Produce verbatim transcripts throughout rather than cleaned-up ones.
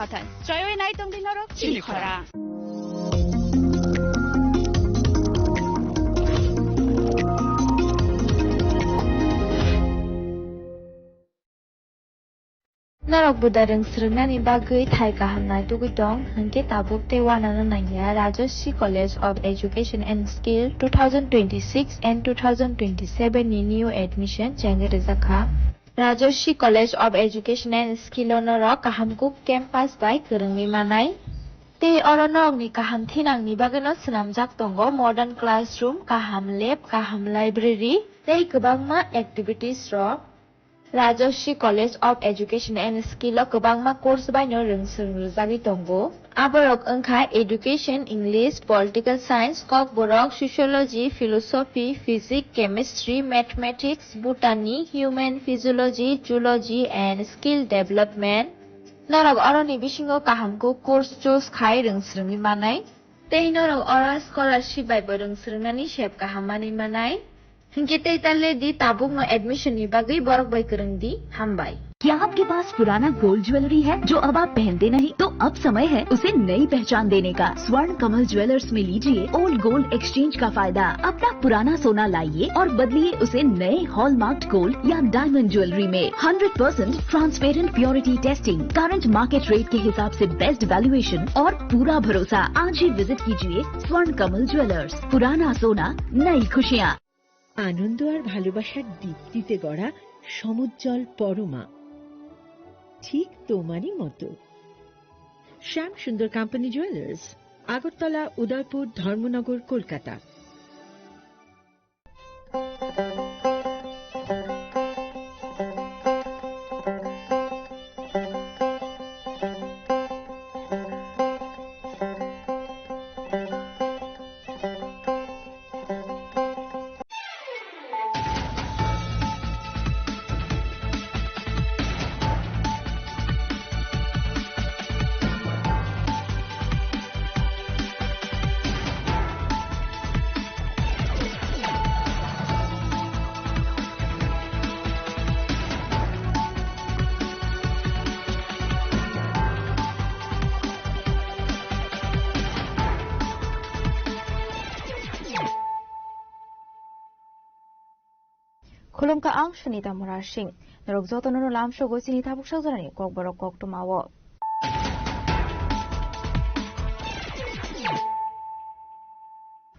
Joyoi nai tongdi norok chini khorang. Norok buda rwng swrwngnani bagwi thai kaham naitugwi tong, hwnkhe tabuk tei uanano nangya Rajashree College of Education and Skill two thousand twenty-six and two thousand twenty-seven ni new admission chengwi rwjakha. Rajashree College of Education and Skill o norok kaham kuk campus bai kwrwngwi manai. Tei oro norokni kaham thinangni bagwino swnamjak tongo modern classroom, kaham lab, kaham library tei kwbangma activities rok. Rajashree College of Education and Skill o kwbangma course baino rwng swrwng rwjagwi tongo. Aborok wngkha Education, English, Political Science, Kokborok, Sociology, Philosophy, Physics, Chemistry, Mathematics, Botany, Human Physiology, Zoology and Skill Development. Norok oroni bisingo kaham kuk course choose khai rwng swrwngwi manai. Tei norok oro scholarship bai bo rwng swrwngnani sep kaham manwi manai. Hinkhe tei ta le di tabukno admission ni bagwi borok bai kwrwng di. Hambai. क्या आपके पास पुराना gold jewellery है जो अब आप पहनते नहीं? तो अब समय है उसे नई पहचान देने का। स्वर्ण कमल ज्वेलर्स में लीजिए ओल्ड गोल्ड एक्सचेंज का फायदा। अपना पुराना सोना लाइए और बदलिए उसे नए हॉलमार्क्ड गोल्ड या डायमंड ज्वेलरी में। Hundred percent transparent purity testing, current market rate के हिसाब से बेस्ट वैल्यूएशन और पूरा भरोसा। आज ही विजिट कीजिए स्वर्ण कमल ज्वेलर्स। पुराना सोना, नई खुशियाँ। আনন্দ আর ভালোবাসার দীপ্তিতে গড়া সমুজ্জ্বল পরমা, ঠিক তোমারই মতো। শ্যাম সুন্দর কোম্পানি জুয়েলার্স, আগরতলা, উদয়পুর, ধর্মনগর, Kolkata. Khulumkha, ang Sunita Murasing. Norok jotono no lamsogo chini tabuk sajorani kokborok koktwmao.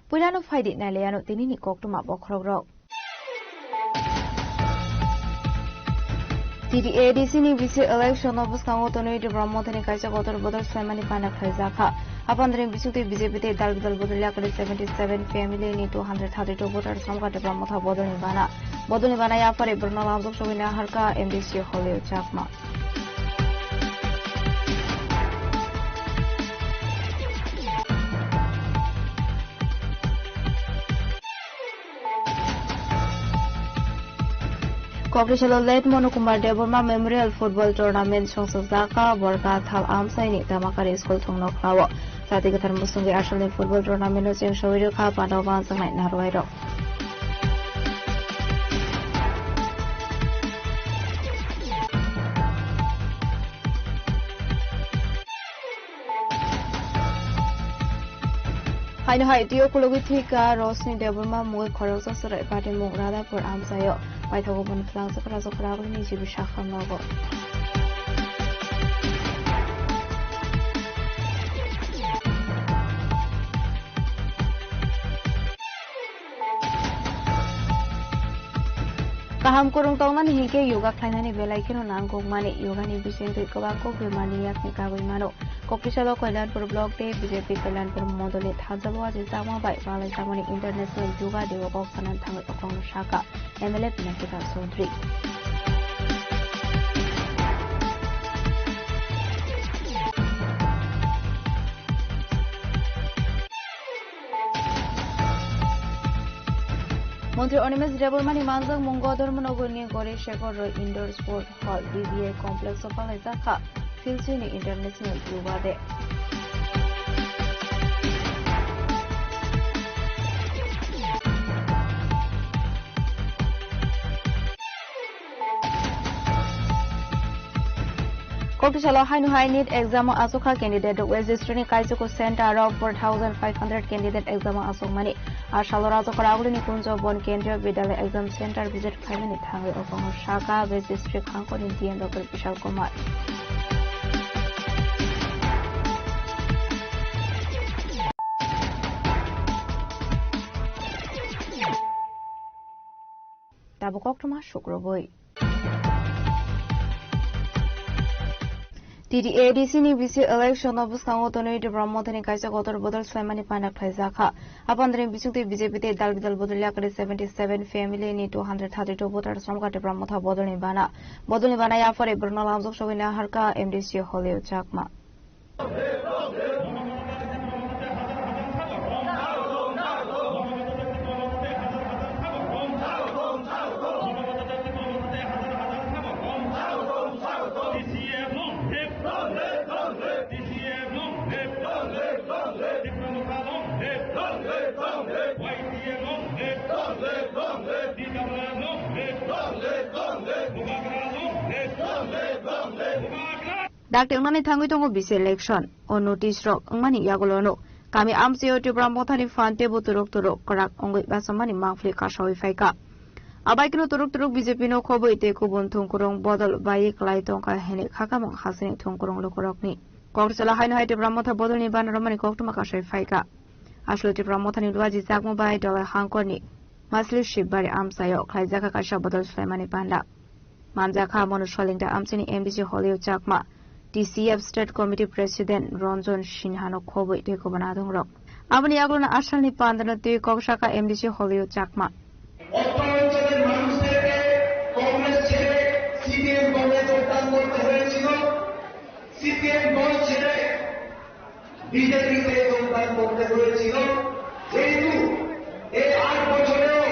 Puilano phaidi nailaiano tinini koktwma bokhorokrok. T D A D C ni bisi election o bwskango tonwi Tipra Mothani kaisa kotor bodol swlaimani bana khlaijakha. Apandri bisingtwi B J P tei dal bidal bodol yakari seventy seven family ni two hundred thirty two voters hamkha Tipra Motha bodolni bana. Bodolni bana yaphari borokno lamjok sogwi naharkha M D C Holio Chakma. Kokrisalo Late Monu Kumar Debbarma Memorial Football Tournament songsajak Borka Thal Amchaini Tamakari School thungno khlao. Jati kwthar muchungwi asalni football tournament o cheng sawi rwkha, pandao banjaknai narwai rok. Haino hai twi ukulogwi thwikha Rosni Debbarma mungwi khoroksa chwrai patimung Radhapur amchaio. Paithago boni phlangsa kwrajak kwragwini jibi sakha nogo. Kaham kwrwng tongnani hinkhe yoga khlainani belai kheno nangkukmani. Yogani bisingtwi kwbang kok bemarni yakni kagwi mano. Kokpisalo Kailanpur block tei B J P Kailanpur mondoli thansa bo ajijagma bai palaijakmani International Yoga Day o kok sanani thangwi okhorno sakha M L A Pinaki Das Chaudhary. Montri Animesh Debbarmani manjakmungo Dharmanagarni Gauri Shekhar Roy Indoor Sport Hall, D B A Complex o palaijak kha Philchini International Yoga Day. Kokti salo haino hai NEET exam o aswk kha candidate rok. West District ni Kaichoko center o four thousand five hundred candidate exam o aswk mani. A salo Rajakhor Agulini Kunjo Bon Kendriya Vidyalaya exam center visit khaimani thangwi o kokno sakha West District hangkor ni D M Doctor Vishal Kumar. Tabuk koktwma sukrubwi. T T A D C ni bisi election o bwskango tonwi Tipra Mothani kaisa kotor bodol swlaimani panda khlaijakha. Apandani bisingtwi B J P tei dal bidal bodol yakari seventy seven family ni two hundred thirty two voter somkha Tipra Motha bodolni bana. Bodolni bana yaphari borokno lamjok sogwi naharkha M D C Holio Chakma. Dakti wngnani thangwi tongo bisi election. O notice rok wngmani yagulono kami amchaio Tipra Mothani phan teibo turuk turuk kwrak wngwi bachammani mangpili kasawi phaikha. Abaikeno turuk turuk B J P no khobwi tei kubun thungkurung bodol bai kwlai tongkha hwnwi khakamung hasini thungkurung lukurokni. Kokchala haino hai Tipra Motha bodolni bana romani koktwma kasai phaikha. Aswk Tipra Mothani luaji chakma bai Dolai Hangkorni Masli Shibari amchaio khlaijakha kaisa bodol swlaimani panda. Manjakha mono Solingta amchaini M D C Holio Chakma, T C F State Committee President Ranjan Sinhano khobwi tei kubun adongrok. Aboni yagulono asalni pandano twi kok sakha M D C Holio Chakma. অত্র অঞ্চলের মানুষদেরকে কংগ্রেস ছেড়ে সিপিএম দলে যোগদান করতে হয়েছিল। সিপিএম দল ছেড়ে বিজেপিতে যোগদান করতে হয়েছিল। যেহেতু এই আট বছরেও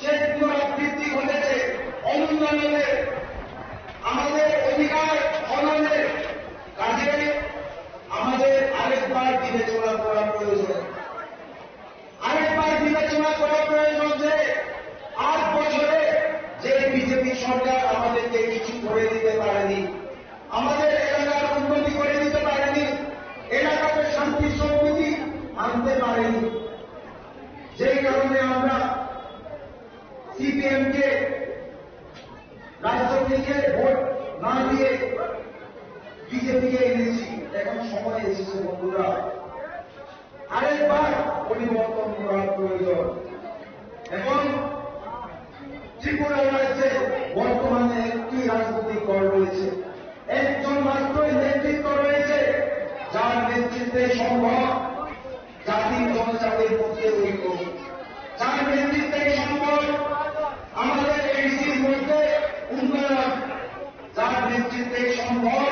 শেষ পুনরাবৃত্তি ঘটেছে, অনুন্নয়নের, আমাদের অধিকার হননের কাজে আমাদের আরেকবার বিবেচনা করা প্রয়োজন। আরেকবার বিবেচনা করা প্রয়োজন যে আট বছরে যে বিজেপি সরকার আমাদেরকে কিছু করে দিতে পারেনি, আমাদের এলাকার উন্নতি করে দিতে পারেনি, এলাকাতে শান্তি সম্প্রীতি আনতে পারেনি, যেই কারণে আমরা সিপিএম কে রাজ্য থেকে ভোট না দিয়ে বিজেপি কে এনেছি। এখন সময় এসেছে বন্ধুরা, আরেকবার পরিবর্তন করার প্রয়োজন। এবং ত্রিপুরা রাজ্যে বর্তমানে একটি রাজনৈতিক দল রয়েছে, একজন মাত্রই নেতৃত্ব রয়েছে, যার নেতৃত্বে সম্ভব জাতি জনজাতির মধ্যে ঐক্য, যার নেতৃত্বে সম্ভব আমাদের এডিসির মধ্যে উন্নয়ন, যার নেতৃত্বে সম্ভব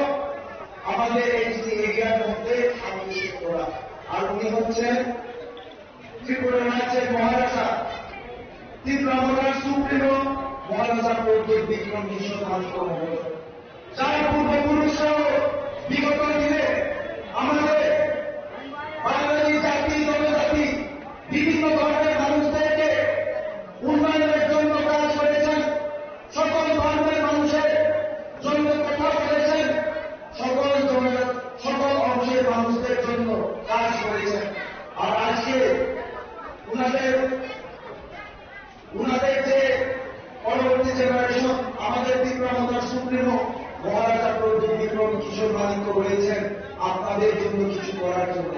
আমাদের এডিসি এরিয়ার মধ্যে শান্তি শৃঙ্খলা। আর উনি হচ্ছেন ত্রিপুরা রাজ্যের মহারাজা, ত্রিপুরা মহারাজ সুপ্রিমো মহারাজা প্রদ্যুৎ বিক্রম কিশোর মাণিক্য মহোদয়। যার পূর্বপুরুষরাও বিগত দিনে আমাদের বাঙালি জাতি, জনজাতি, বিভিন্ন ধর্মের মানুষদেরকে উন্নয়নের জন্য কাজ করেছেন, সকল ধর্মের মানুষের জন্য কথা বলেছেন, সকল ধর্মের, সকল অংশের মানুষদের জন্য কাজ করেছেন। আর আজকে ওনাদের ওনাদের যে পরবর্তী জেনারেশন, আমাদের ত্রিপুরা মথার সুপ্রিমো মহারাজা প্রদ্যুৎ বিক্রম কিশোর মাণিক্য রয়েছেন আপনাদের জন্য কিছু করার জন্য।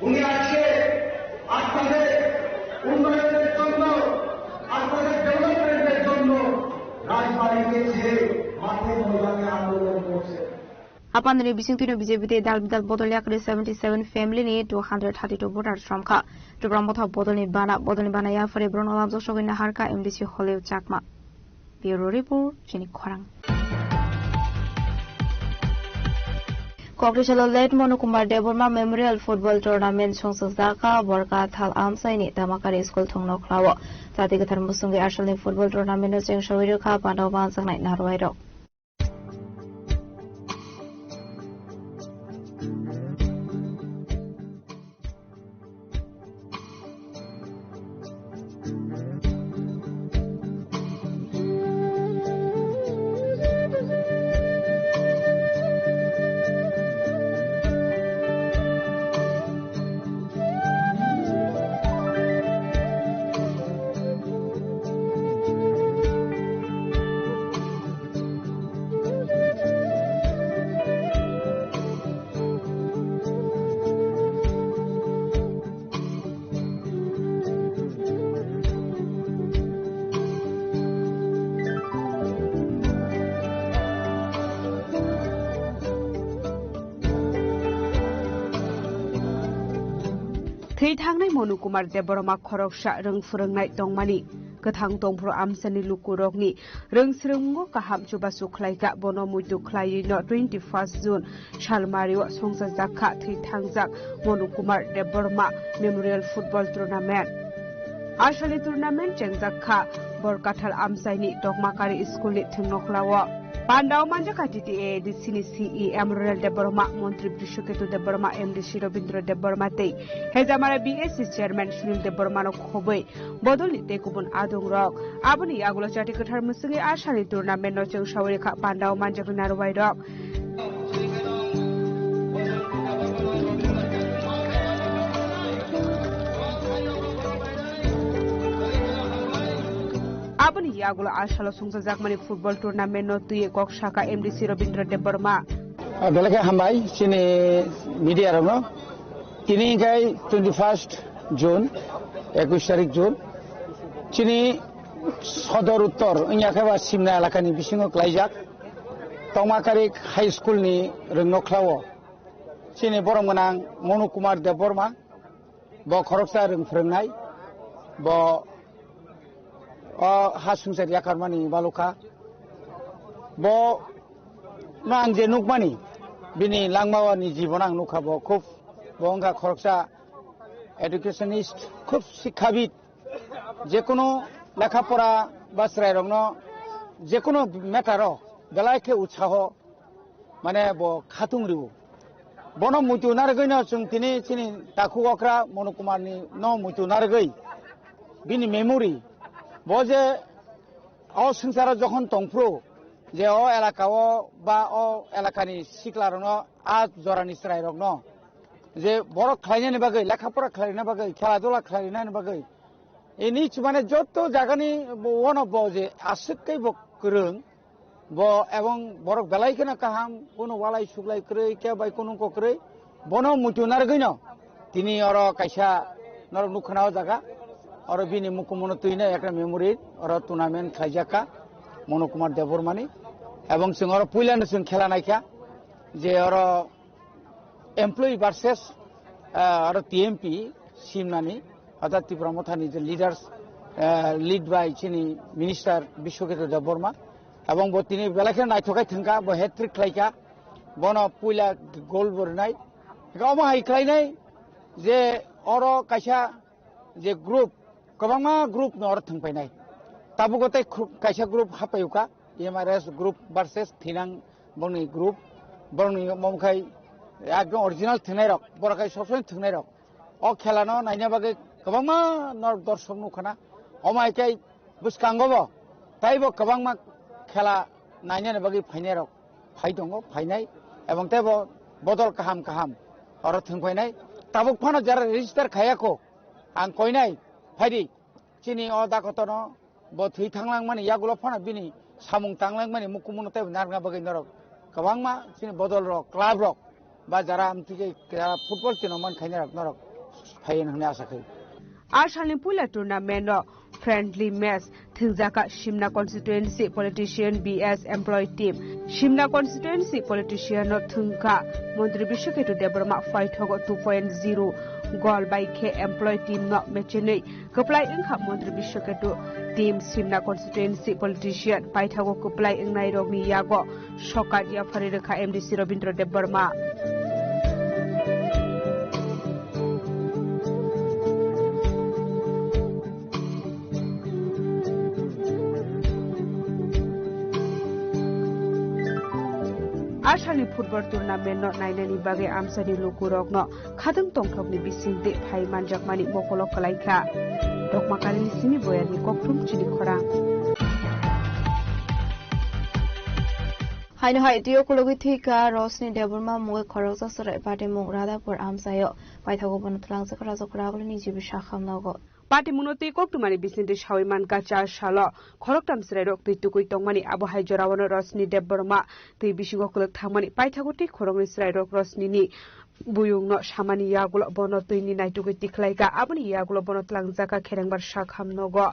উনি আজকে আপনাদের উন্নয়নের জন্য, আপনাদের ডেভেলপমেন্টের জন্য রাজবাড়িকে ছেড়ে মাঠে ময়দানে আন্দোলন করছেন। Apandani bisingtwino B J P tei dal bidal bodol yakri seventy seven family ni two hundred thirty two voter somkha. Tipra Motha bodolni bana, bodolni bana yaphari borokno lamjok sogwi naharkha M D C Holeo Chakma. Bureau Report, Chini Khorang. Kokrisalo Late Monu Kumar Debbarma Memorial Football Tournament songchakjak kha Borkathal amchaini Tamakari School thungno khlao. Jati kwthar muchungwi asalni football tournament no chengsawi rwkha, panda o manjaknai narwai rok. Twi thangnai Monu Kumar Debbarma khoroksa rwng phwrwngnai tongmani kwthang tongphuru amchaini lukurokni rwng swrwngmungo kaham chubachu khlaikha. Bono muitu khlaiwi no twenty first June salmario songchajak kha thwi thangjak Monu Kumar Debbarma Memorial Football Tournament. Asali tournament chengjak kha Borkathal amchaini Dokmakari school ni thwngnokhla o. Pandao manjakha T T A A D C ni C E M Ronel Debbarma, Montri Brishoketu Debbarma, M D C Robindra Debbarma tei Hejamara B S C chairman Sunil Debbarma no khobwi bodolni tei kubun adongrok. Aboni yagulo chati kwthar mwswngwi asali tournament no chwng sawi rwkha Pandao manjaknai narwai rok. Aboni yagulo asalo songchajakmani football tournament no twiwi kok sakha M D C Robindra Debbarma. Ah, belai khe hambai chini media rokno. Tini hinkhe twenty first June, ekush tarik June, chini sodor uttor wngya khe ba Simna elakani bisingo klaijak Tongmakarik High School ni rwngnokhla o chini borom gwnang Monu Kumar Debbarma, bo khoroksa rwng phwrwngnai, bo o ha songchar yakarmani balukha. Bo no ang je nukmani, bini langmao ni jibono ang nukha, bo khub, bo wngkha khoroksa educationist, khub sikhabit, jekunu lekha pora ba chwrairokno jekunu matter o belai khe utsaho mane bo khatung rwo. Bono muitu narwgwino chwng tini chini takhuk okra Monu Kumarni no muitu narwgwi bini memory bo je o swngcharo jokhon tongphuru je o elaka o ba o elakani siklarokno a jorani chwrairokno je borok khlainani bagwi, lekha pora khlainani bagwi, khela dula khlainani bagwi, ini chumane joto jagani bo, ono bo je aswk tei bo kwrwng, bo ebong borok belai kheno kaham, kunu walai suklai kwrwi, kebo bai kunu ko kwrwi, bono muitu narwgwino tini oro kaisa norok nukha na o jaga, oro bini mukumono twino ekta memory oro tournament khlaijak kha Monu Kumar Debbarmani, ebong chwng oro puilano chwng khela naikha je oro employee versus, ah, aro T M P simnani, orthat Tipra Mothani je leaders, ah, lead by chini minister Biswaketu Debbarma, ebong bo tini belai kheno naithokai thwngkha, bo hat-trick khlaikha, bono puila goal bo rwnai. Omo hai khlainai je oro kaisa je group, kwbangma group no oro thwngpainai. Tabuk o tei khu-, kaisa group hapaiukha, M R S group versus Thinang bongni group, bongni omo khai ekdom original thwngnairok, borok khai sob somoi thwngnairok. O khela no naina bagwi kwbangma norok dorshok nukhana. Omo hai khe bwskango bo, taibo kwbangma khela nainani bagwi phainairok phai tongo, phainai, ebong teibo bodol kaham kaham oro thwngphainai. Tabuk phano jara register khayako, ang koinai, phaidi, chini o dakotono bo thwi thanglangmani yagulo phano bini samung tanglangmani mukumuno teibo narwkna bagwi norok kwbangma chini bodol rok, club rok ba jara amtwi khe jara football tino man khainai rok norok phai hwnwi asa khaio. A salni puila tournament o friendly match thwngjak kha Simna constituency politician B S employee team. Simna constituency politician no thwngkha Montri Biswaketu Debbarma, paithago two point zero goal bai khe employee team no mechenwi kwplai wngkha Montri Biswaketu team. Simna constituency politician paithago kwplai wngnai rokni yago sokat yapharwi rwkha M D C Robindra Debbarma. A salni football tournament no nainani bagwi amchaini lukurokno khatwng tongthokni bisingtwi phai manjakmani mokolo kwlaikha. Dokmakarini simi boyarni kokthum chini khorang. Haino hai twi ukulogwi thwikha Rosni Debbarma mungwi khoroksa chwrai patimung Radhapur amchaio. Paithago bono twlangjak Rajok Ragulini jibi sakham nogo. Patimungno twi koktwmani bisingtwi sawi mankha char salo khoroktham chwrairok twi tukwi tongmani, abo hai joraono Rosni Debbarma twi bisingo kwlwk thangmani. Paithago tei khoroknwi chwrairok Rosnini buyungno samani yagulo bono twini naitugwi tikhlaikha, aboni yagulo bono twlangjakha Kherengbar sakham nogo.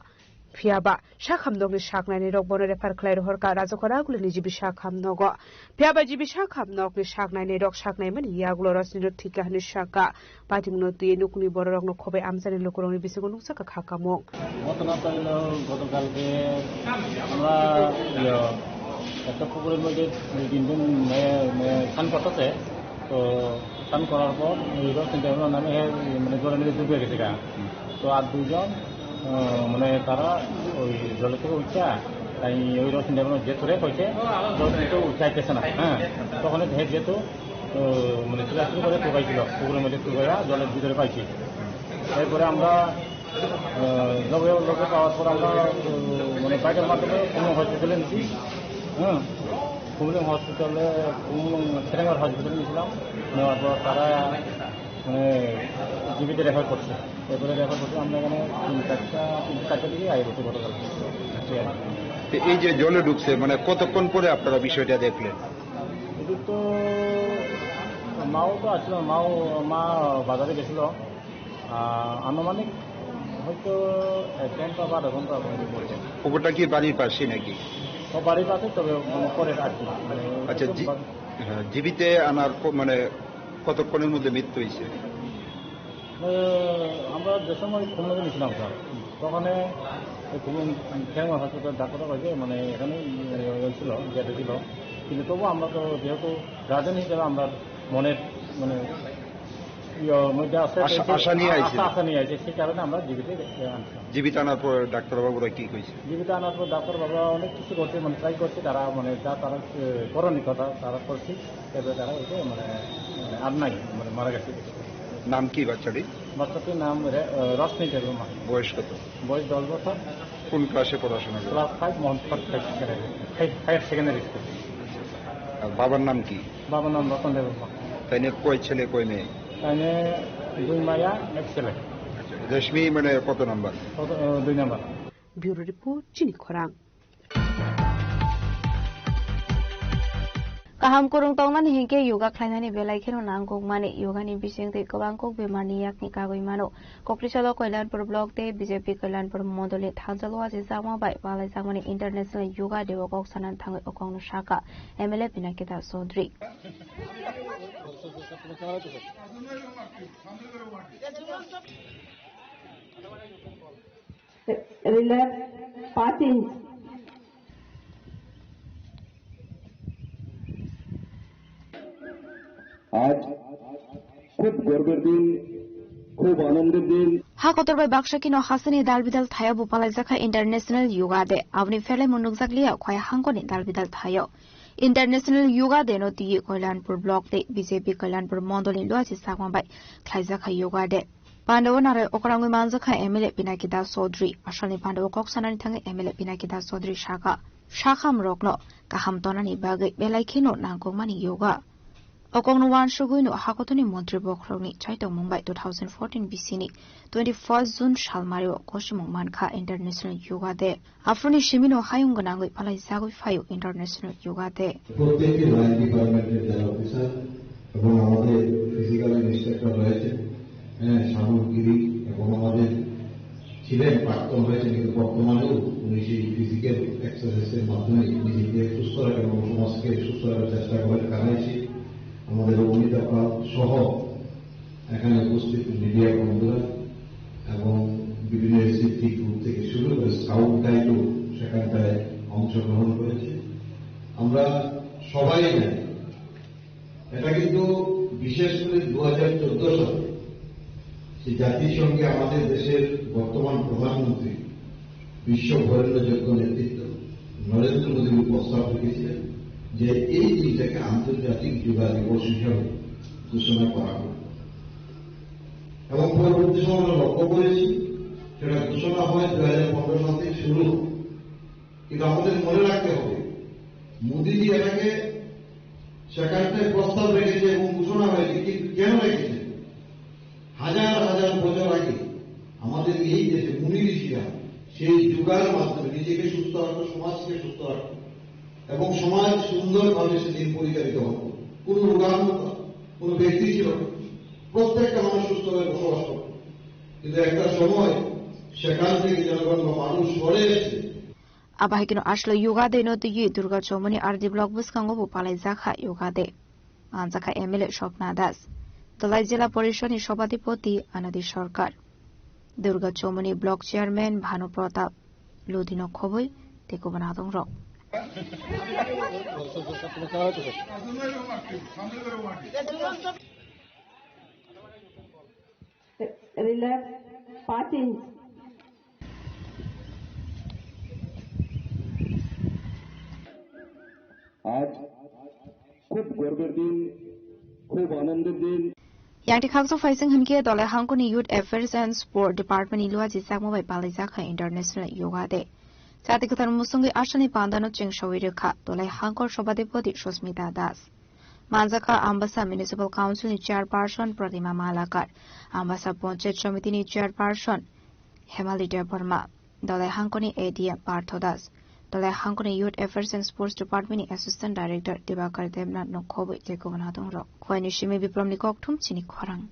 Phiya ba, sak hamnokni sak nainai rok bono refer khlai rohor kha Rajakhor Agulini G B sak hamnogo. Phiya ba G B sak hamnokni sak nainai rok sak naimani yagulo Rajni no thik kha hwnwi sa kha. Patimungno twiwi nukni bororokno khobai amchaini lukurokni bisingo nukjak kha kha kamung. ঘটনাটা হলো গতকালকে আমরা, ইয়ে, একটা পুকুরের মধ্যে দুই তিনজন মেয়ে, মেয়ে স্নান করতেছে। তো স্নান করার পর ওই রস চিন্তা ভাবনা নামে হে, মানে, জলের মধ্যে ডুবে গেছে গা। তো আর দুইজন, আহ, মানে, তারা ওই জলের থেকে উঠছে, তাই ওই রস চিন্তা ভাবনা যে ধরে হয়েছে, জল থেকে উঠতে চাইতেছে না। হ্যাঁ, তখন হে যেহেতু, আহ, মানে, চিল্লাচিল্লি করে টোকাইছিল, পুকুরের মধ্যে টোকাইয়া জলের ভিতরে পাইছি। এরপরে আমরা, আহ, লগে লগে পাওয়ার পর আমরা, আহ, মানে, বাইকের মাধ্যমে কোনো হসপিটালে নিছি। হ্যাঁ, কুমলিং হসপিটালে, কুমলিং সেরেঙ্গার হসপিটালে নিয়েছিলাম। নেওয়ার পর তারা, মানে, জিবিতে রেফার করছে। এরপরে রেফার করছে, আমরা এখানে তিন চারটা, তিন চারটা দিকে আই গেছে গতকাল। ঠিক আছে। তো এই যে জলে ঢুকছে, মানে, কতক্ষণ পরে আপনারা বিষয়টা দেখলেন? এদিক তো মাও তো আসলো, মাও, মা বাজারে গেছিল। আহ, আনুমানিক হয়তো এক ঘন্টা বা আধা ঘন্টা হবে পড়বে। পুকুরটা কি বাড়ির পাশে নাকি? ও বাড়ির পাশে, তবে মানে পরে আর কি, মানে আচ্ছা, একদম জি-, বাড়ি। হ্যাঁ, জীবিতে আনার প-, মানে কতক্ষণের মধ্যে মৃত্যু হয়েছে? এ, আমরা যে সময় খুলনা গেছিলাম স্যার, তখন এই খুলনা ক্যান্সার হসপিটাল ডাক্তাররা কয়েছে, মানে এখানে, এ, হয়েছিল, যেটা ছিল। কিন্তু তবু আমরা তো যেহেতু গার্জেন হিসেবে আমরা মনের, মানে, ইয়ে, মধ্যে আছে, আশা, সেই আশা নিয়ে আশা, আইছে। আশা নিয়ে আইছে, সেই কারণে আমরা জীবিত আনছি। জীবিত আনার পর ডাক্তারবাবুরা কি কইছে? জীবিত আনার পর ডাক্তারবাবুরা অনেক কিছু করছে, মানে, ট্রাই করছে তারা, মানে, যা তারা, এ, করণীয় কথা তারা করছে, এরপরে তারা ওই যে, মানে, মানে, আর নাই, মানে, মারা গেছে। নাম কি বাচ্চাটি? বাচ্চাটির নাম রে-, এ, রশ্মি দেববর্মা। বয়স কত? বয়স দশ বছর। কোন ক্লাসে পড়াশোনা করে? ক্লাস ফাইভ, মোহন ফোর্থ হায়ার সেকেন্ডারি স্কুল। আর বাবার নাম কি? বাবার নাম রতন দেববর্মা। তাই নিয়ে কয় ছেলে, কয় মেয়ে? তাই নিয়ে দুই মায়া, এক ছেলে। আচ্ছা, রেশমি মানে কত নাম্বার? কত, আহ, দুই number. Bureau report, Chini Khorang. Kaham kwrwng tongnani hinkhe yoga khlainani belai kheno nangkukmani. Yogani bisingtwi kwbang kok bemarni yakni kagwi mano. Kokrisalo Koilanpur block tei B J P Koilanpur mondolni thangjalo wachi jakma bai palaijakmani International Yoga Day o kok sanani thangwi o kokno sakha M L A Pinaki Das Chaudhary. Relax, পাঁচ ইঞ্চ। আজ খুব গর্বের দিন, খুব আনন্দের দিন। Ha kotor bai baksa kino hasini dalbidal thaya bo palaijakha International Yoga Day. Aboni phelai mo nukjakliya khwai hangkoni dalbidal thayo. International Yoga Day no twi Koilanpur block tei B J P Koilanpur mondolni luachi sakma bai khlaijakha Yoga Day. Pandao narai okrangwi manjakha M L A Pinaki Das Chaudhary. Asalni pandao kok sanani thangwi M L A Pinaki Das Chaudhary sakha, sakham rokno kaham tonani bagwi belai kheno nangkukmani yoga. O kokno uansugwino hakotoni montri bokhorokni chaitokmung bai two thousand fourteen bisini twenty-first June salmario kosimung mankha International Yoga Day. Aphuruni simino hayung gwnangwi phalai jagwi phaio International Yoga Day. প্রত্যেকটি লাইন ডিপার্টমেন্টের যারা অফিসার এবং আমাদের physical instructor রয়েছেন, হ্যাঁ, শ্যামল গিরি এবং আমাদের ছিলেন, প্রাক্তন হয়েছেন, কিন্তু বর্তমানেও উনি সেই ফিজিক্যাল এক্সারসাইজের মাধ্যমে নিজেকে সুস্থ রাখেন এবং সমাজকে সুস্থ রাখার চেষ্টা করেন। কানাইশি, আমাদের অমিতাভ পাল সহ এখানে উপস্থিত মিডিয়া বন্ধুরা এবং বিভিন্ন এসএসজি গ্রুপ থেকে শুরু করে স্কাউট গাইডও সেখানটায় অংশগ্রহণ করেছে। আমরা সবাই জানি, এটা কিন্তু বিশেষ করে দু হাজার চোদ্দ সালে যে জাতিসংঘে আমাদের দেশের বর্তমান প্রধানমন্ত্রী, বিশ্ব বরেণ্যযোগ্য নেতৃত্ব নরেন্দ্র মোদী প্রস্তাব রেখেছিলেন যে এই দিনটাকে আন্তর্জাতিক যোগা দিবস হিসাবে ঘোষণা করা হোক। এবং পরবর্তী সময় আমরা লক্ষ্য করেছি, সেটা ঘোষণা হয় দু হাজার পনেরো সাল থেকে শুরু হয়। কিন্তু আমাদের মনে রাখতে হবে, মোদিজি এটাকে সেখানটায় প্রস্তাব রেখেছে এবং ঘোষণা হয়েছে, কিন্তু কেন রেখেছেন? হাজার হাজার বছর আগে আমাদের এই দেশে মুনি ঋষিরা সেই যোগার মাধ্যমে নিজেকে সুস্থ রাখতো, সমাজকে সুস্থ রাখতো এবং সমাজ সুন্দরভাবে সেদিন পরিচালিত হতো। কোনো রোগাক্রান্ত, কোনো ব্যক্তি ছিল না, প্রত্যেকটা মানুষ সুস্থভাবে বসবাস করত। কিন্তু একটা সময় সেখান থেকে যেন কোনো মানুষ সরে এসে Abo hai kheno aswk Yoga Day no twiwi Durga Chowmuni R D block bwskango bo palai jakha Yoga Day. Manjakha M L A Swapna Das, Dhalai Jila Porishod ni Sabhapati Anadi Sarkar, Durga Chowmuni Block Chairman Bhanu Pratap, Ludino Khobwi tei kubun adongrok. Relax, fighting. আজ খুব গর্বের দিন, খুব আনন্দের দিন। Yang twi khakchang phaising hinkhe Dhalai Hangkoni Youth Affairs and Sport Department ni luaji chakma bai palai jakha International Yoga Day. Chati kwthar musungwi aswkni pandano chengsawi rwkha Dhalai Hangkor Sabhapati Susmita Das. Manjakha Ambasa Municipal Council ni Chairperson Pratima Malakar, Ambasa Panchayat Samiti ni Chairperson Hemali Debbarma, Dhalai Hangkoni A D M Partho Das, Dhalai Hangkoni Youth Affairs and Sports Department ni Assistant Director Dibakar Debnath no khobwi tei kubun adongrok. Khowai ni simi Biplomni kokthum chini khorang.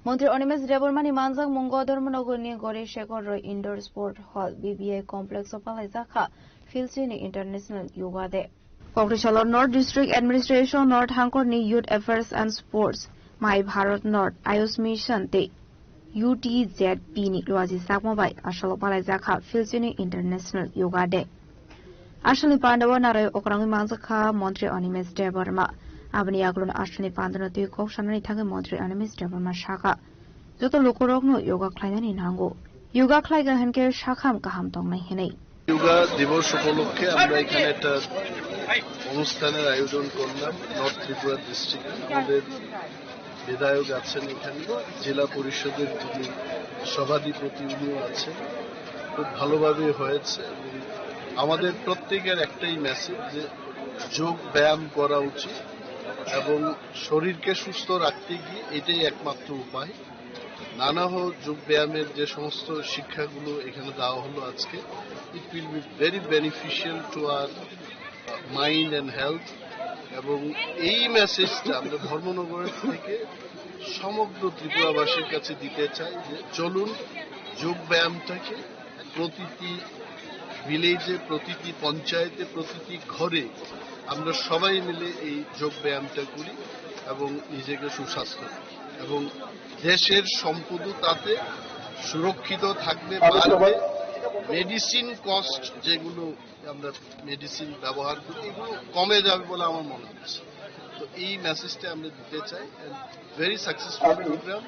Montri Animesh Debbarma ni manjak mungo Dharmanagar ni Gauri Shekhar Roy Indoor Sport Hall, B B I Complex o palai jakha Philchini International Yoga Day. Kokri salo North District Administration North Hangkor ni Youth Affairs and Sports, My Bharat North, Ayush Mission tei U T Z P ni luaji chakma bai asalo palai jakha Philchini International Yoga Day. Aswkni pandao narwi okrangwi manjakha Montri Animesh Debbarma. Aboni yagulo aswkni pandano twi kok sanani thangwi Montri Animesh Debbarma sakha, joto lukurokno yoga khlainani nango. Yoga khlaiga hinkhe sakham kaham tongnai hinwi. Yoga দিবস উপলক্ষে আমরা এখানে একটা অনুষ্ঠানের আয়োজন করলাম নর্থ ত্রিপুরা ডিস্ট্রিক্ট। আমাদের বিধায়ক আছেন এখানে, জেলা পরিষদের যিনি সভাধিপতি উনিও আছেন। খুব ভালোভাবে হয়েছে এবং আমাদের প্রত্যেকের একটাই মেসেজ যে যোগ ব্যায়াম করা উচিত এবং শরীরকে সুস্থ রাখতে গিয়ে এটাই একমাত্র উপায়। নানা হোক যোগ ব্যায়ামের যে সমস্ত শিক্ষাগুলো এখানে দেওয়া হলো আজকে, it will be very beneficial to our mind and health। এবং এই মেসেজটা আমরা ধর্মনগর থেকে সমগ্র ত্রিপুরাবাসীর কাছে দিতে চাই যে চলুন যোগ ব্যায়ামটাকে প্রতিটি ভিলেজে, প্রতিটি পঞ্চায়েতে, প্রতিটি ঘরে আমরা সবাই মিলে এই যোগ ব্যায়ামটা করি এবং নিজেকে সুস্বাস্থ্য রাখি। এবং দেশের সম্পদও তাতে সুরক্ষিত থাকবে, বাড়বে। মেডিসিন কস্ট যেগুলো আমরা মেডিসিন ব্যবহার করি, এগুলো কমে যাবে বলে আমার মনে হচ্ছে। তো এই মেসেজটা আমরা দিতে চাই। And very successful program।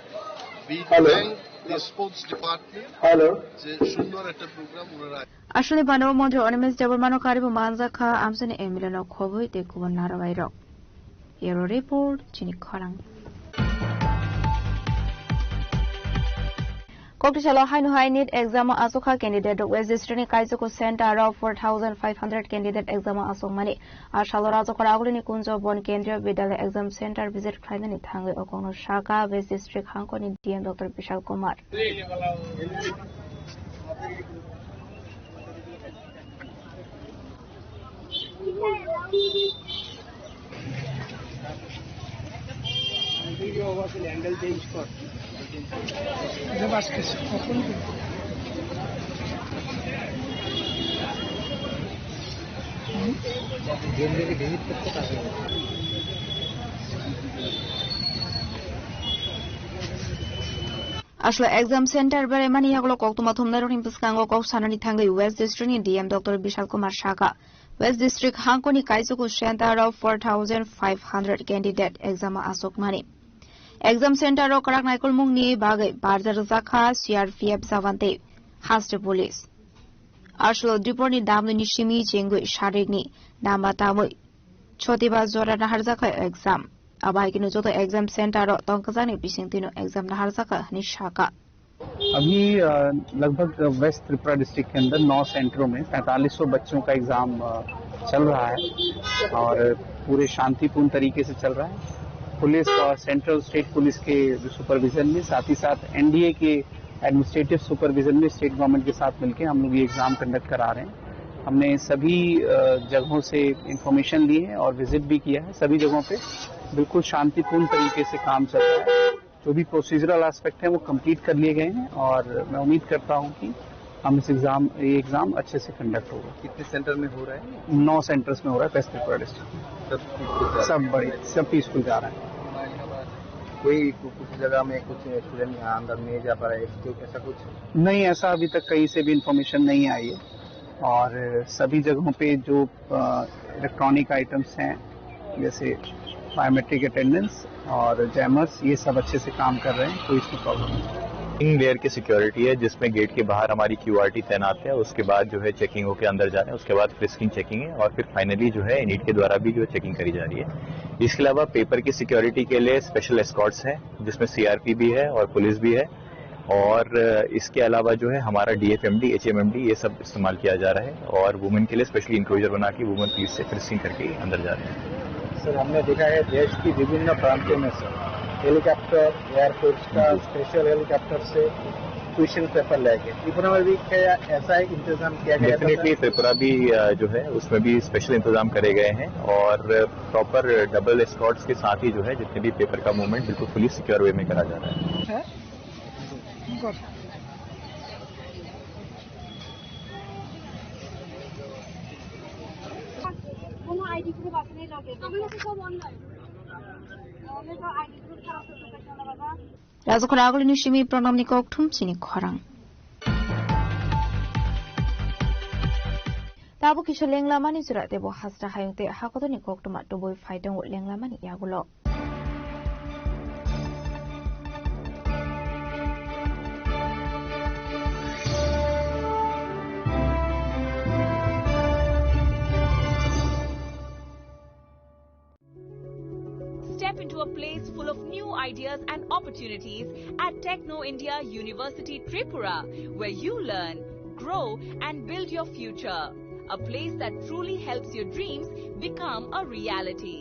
We thank the sports department। Hello. যে সুন্দর একটা প্রোগ্রাম ওনারা Aswkni pandao Montri Animesh Debbarma no karibo manjakha amchaini M L A no khobwi tei kubun narwai rok. Bureau Report, chini khorang. Koktisalo haino hai NEET exam o achukha candidate rok. West District ni Kaichuku center o four thousand five hundred candidate exam o achukmani. A salo Rajakhor Agulini Kunjo Bon Kendriya Vidyalaya Exam Center visit khlainani thangwi o kokno sakha West District Hangkoni D M Doctor Bishal Kumar. Aswk exam center beraimani yagulo koktwma thumnairokni bwskango kok sanani thangwi West District ni D M Doctor Bishal Kumar sakha, West District Hangkoni Kaichuku center o four thousand five hundred candidate exam o achukmani. Exam center o kwrak naikolmungni bagwi barja rwjakha C R P F jawan tei haste police. Aswk dipor ni damni simi chengwi sarikni damba tamwi chotiba jora naharjakha exam. Abo hai kheno joto exam center o tongkajani bisingtwi no exam naharjakha hwnwi sakha. अभी अ, लगभग वेस्ट त्रिपुरा डिस्ट्रिक्ट के अंदर नौ सेंटरों में पैंतालीस सौ बच्चों का एग्जाम अ, चल रहा है और पूरे शांतिपूर्ण तरीके से चल रहा है। पुलिस और सेंट्रल स्टेट पुलिस के सुपरविजन में, साथ ही साथ एनडीए के एडमिनिस्ट्रेटिव सुपरविजन में स्टेट गवर्नमेंट के साथ मिलकर हम लोग ये एग्जाम कंडक्ट करा रहे हैं। हमने सभी अ, जगहों से इंफॉर्मेशन ली है और विजिट भी किया है। सभी जगहों पे बिल्कुल शांतिपूर्ण तरीके से काम चल रहा है। जो भी प्रोसीजरल एस्पेक्ट हैं, वो कंप्लीट कर लिए गए हैं और मैं उम्मीद करता हूँ कि हम इस एग्ज़ाम, ये एग्ज़ाम अच्छे से कंडक्ट होगा। कितने सेंटर में हो रहा है? नौ सेंटर्स में हो रहा है वेस्ट त्रिपुरा डिस्ट्रिक्ट में। सब पीसफुल जा रहा है? सब बढ़िया, सब पीसफुल जा रहा है। कोई कु-, कुछ जगह में कुछ स्टूडेंट यहाँ अंदर नहीं जा पा रहा है, ऐसा कुछ? नहीं, ऐसा अभी तक कहीं से भी इंफॉर्मेशन नहीं आई है और सभी जगहों पे जो, अ, इलेक्ट्रॉनिक आइटम्स हैं, जैसे बायोमेट्रिक अटेंडेंस और जैमर्स, ये सब अच्छे से काम कर रहे हैं, कोई इसमें प्रॉब्लम नहीं है। तीन लेयर की सिक्योरिटी है, जिसमें गेट के बाहर हमारी क्यूआरटी तैनात है, उसके बाद जो है चेकिंग होके अंदर जा रहे हैं, उसके बाद फ्रिस्किंग चेकिंग है और फिर फाइनली जो है नीट के द्वारा भी जो है चेकिंग करी जा रही है। इसके अलावा पेपर की सिक्योरिटी के लिए स्पेशल एस्कॉर्ट्स हैं, जिसमें सीआरपी भी है और पुलिस भी है। और, अ, इसके अलावा जो है हमारा डीएफएमडी, एचएमएमडी, ये सब इस्तेमाल किया जा रहा है और वुमेन के लिए स्पेशली इंक्लोजर बना के वुमेन पुलिस से फ्रिस्किंग करके अंदर जा रहे हैं। सर, हमने देखा है देश की विभिन्न प्रांतों में, सर, हेलीकॉप्टर, एयरफोर्स का जी। स्पेशल हेलीकॉप्टर से क्वेश्चन पेपर लेके, त्रिपुरा में भी क्या ऐसा इंतजाम किया गया था, सर? डेफिनेटली त्रिपुरा भी, अ, जो है उसमें भी स्पेशल इंतजाम करे गए हैं और प्रॉपर डबल एस्कॉर्ट्स के साथ ही जो है जितने भी पेपर का मूवमेंट बिल्कुल फुली सिक्योर वे में करा जा रहा है। কোনো আইডি প্রুফ আছে নি লগে? আমার কাছে সব অনলাইন। তাহলে তো আইডি প্রুফ ছাড়া তো ঢুকাইতে পারবো না। Rajakhor agulini simi pranamni kokthum chini khorang. Tabuk kisa lenglamani jora tebo hasra hayung te hakotorni koktwma tubui phai tongo lenglamani yagulo. Step into a place full of new ideas and opportunities at Techno India University Tripura, where you learn, grow, and build your future. A place that truly helps your dreams become a reality.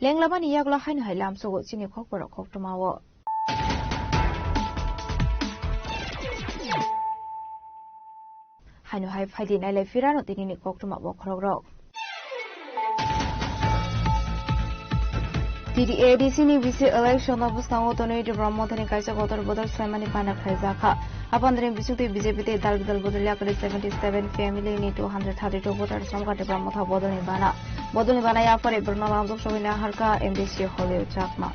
Lenglamani yagulo haino hai lamsogo chini khokborok koktwmao. Haino hai phaidi nailai phirano tinini koktwma bokhorokrok. T D A D C ni bisi election o bwskango tonwi Tipra Mothani kaisa kotor bodol swlaimani bana khlaijakha. Apandani bisingtwi B J P tei dal bidal bodol yakari seventy seven family ni two hundred thirty two voters romkha Tipra Motha bodolni bana. Bodolni bana yaphari borokno lamjok sogwi naharkha M D C Holio Chakma.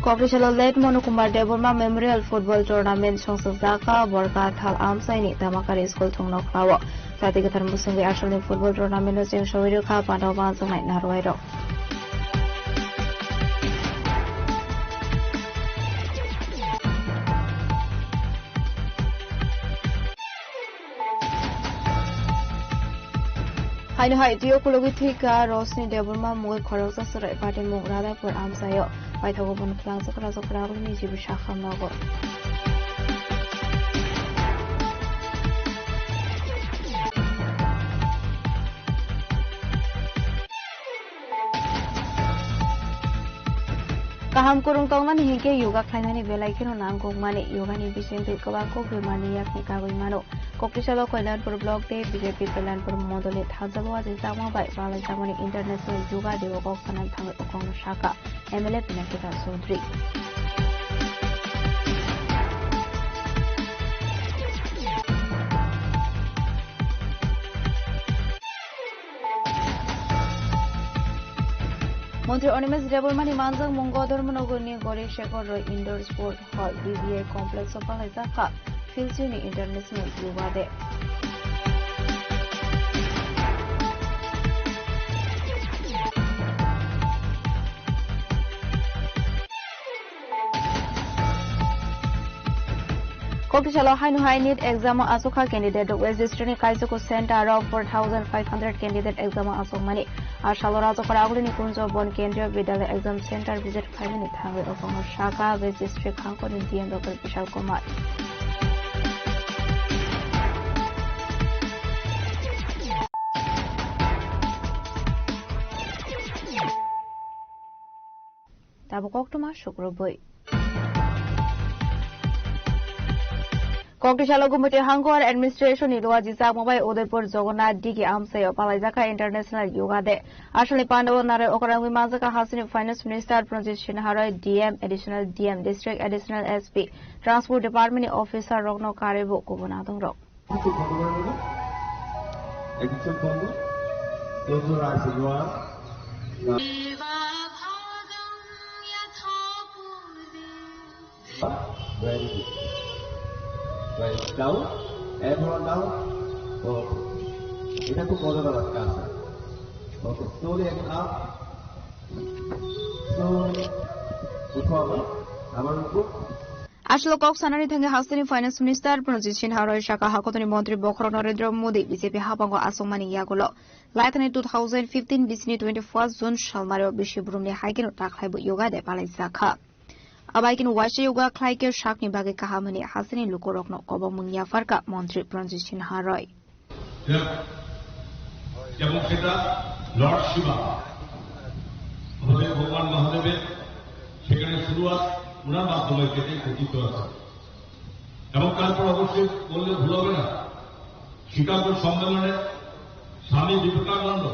Kokri salo late Monu Kumar Debbarma Memorial Football Tournament songsajak kha Borkathal Amchaini Tamakari School thungno khlao. Jati kwthar mwswngwi asalni football tournament no cheng sogwi rwkha pandao manjaknai narwai rok. Haino hai twi ukulogwi thwikha Rosni Debbarma mungwi khoroksa chwrai patimung Radhapur amchaio. Paithago bono twlangjak rajak ragwlwini jibu sakha nogo. Kaham kwrwng tongnani hinkhe yoga khlainani belai kheno nangkukmani. Yogani bisingtwi kwbang kok bemarni yakni kagwi mano. Koktisalo Kalyanpur Block de B J P Kalyanpur Mondoli thansa bo ajai chama bai palai chamani International Yoga Day o kok sanai thangwi okong saka M L A Pinaki Das Chaudhary. Montri Animesh Debbarmani manjak mungo Dharmanagarni Gauri Shekhar Roy Indoor Sport Hall, D B A Complex o palaijak kha Philsini International Yoga Day. Koktisalo haino hai NEET exam o aswk kha candidate rok. West District ni Kaichoko center o four thousand five hundred candidate exam o aswkmani. A salo Rajokora Agulini Kunjo Bon Kendriya Vidyalaya exam center visit khlaimani thangwi okongo saka West District khangkoni D M Doctor Bishal Kumar. Tabuk koktwma sukrubwi. Koktisalo Gumoti Hangkor Administration ni Luaji Chakma bai Udaipur Jagannath Digi amchaio palaijakha International Yoga Day. Asalni pandao narwi okorangwi manjakha hasteni Finance Minister Pranjit Sinha Roy, D M, Additional D M, District Additional S P, Transport Department ni officer rokno karwi bo kubun adong rok. Close your eyes if you want. Now, very good. Right, down. Everyone down. Okay. এটা খুব মজাদার আজকে আছে। Okay, slowly and up. Slowly. উঠো আবার। আবার উঠো। Aswk kok sanani thangwi hasteni Finance Minister Pranjit Sinha Roy saka hakotoni Montri Bokhorok Narendra Modi B J P habango aswkmani yagulo. Laithani two thousand fifteen bisini twenty-first June salmario bisi brumni haikeno takhwlaibo Yoga Day palaijakha. Abaikeno waisa yoga khlaikhe sakni bagwi kaham hwnwi hasteni lukurokno kobongmung yapharkha Montri Pranjit Sinha Roy. যে-, যেমন সেটা লর্ড শিবা, আমাদের ভগবান মহাদেবের সেখানে শুরুয়াত ওনার মাধ্যমে সেটাই ঘটিত আছে। এবং তারপর অবশ্যই বললে ভুল হবে না, শিকাগো সম্মেলনে স্বামী বিবেকানন্দ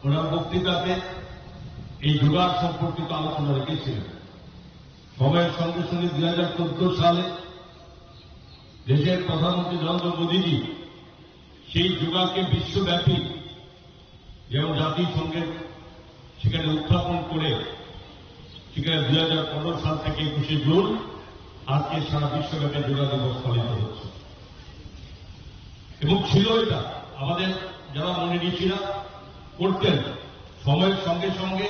ওনার বক্তৃতাতে এই যোগা সম্পর্কিত আলোচনা রেখেছিলেন। সময়ের সঙ্গে সঙ্গে দুই হাজার চোদ্দ সালে দেশের প্রধানমন্ত্রী নরেন্দ্র মোদীজি সেই যোগাকে বিশ্বব্যাপী যেমন জাতিসংঘের সেখানে উত্থাপন করে সেখানে দুই হাজার পনেরো সাল থেকে একুশে জুন আজকে সারা বিশ্বব্যাপী যোগা দিবস পালিত হচ্ছে। এবং ছিল এটা, আমাদের যারা মুনি ঋষিরা করতেন, সময়ের সঙ্গে সঙ্গে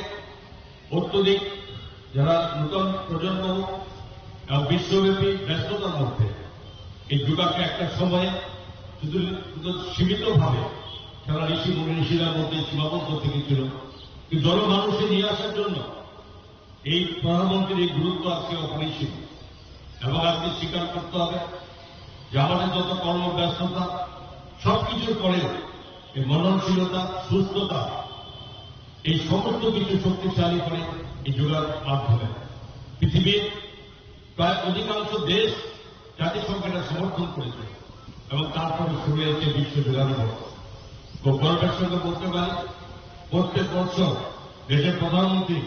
অত্যধিক যারা নতুন প্রজন্ম এবং বিশ্বব্যাপী ব্যস্ততার মধ্যে এই যোগাকে একটা সময়ে শুধু, শুধু সীমিতভাবে যারা ঋষি মুনি ঋষিরা মধ্যে সীমাবদ্ধ থেকেছিল, কিন্তু জনমানুষে নিয়ে আসার জন্য এই প্রধানমন্ত্রীর এই গুরুত্ব আজকে অপরিসীম। এবং আজকে স্বীকার করতে হবে যে আমাদের যত কর্মব্যস্ততা, সবকিছুর পরেও এই মননশীলতা, সুস্থতা, এই সমস্ত কিছু শক্তিশালী করে এই যোগার মাধ্যমে। পৃথিবীর প্রায় অধিকাংশ দেশ জাতিসংঘ এটা সমর্থন করেছে এবং তারপরে শুরু হয়েছে বিশ্ব যোগা দিবস। খুব গর্বের সঙ্গে বলতে পারি, প্রত্যেক বছর দেশের প্রধানমন্ত্রী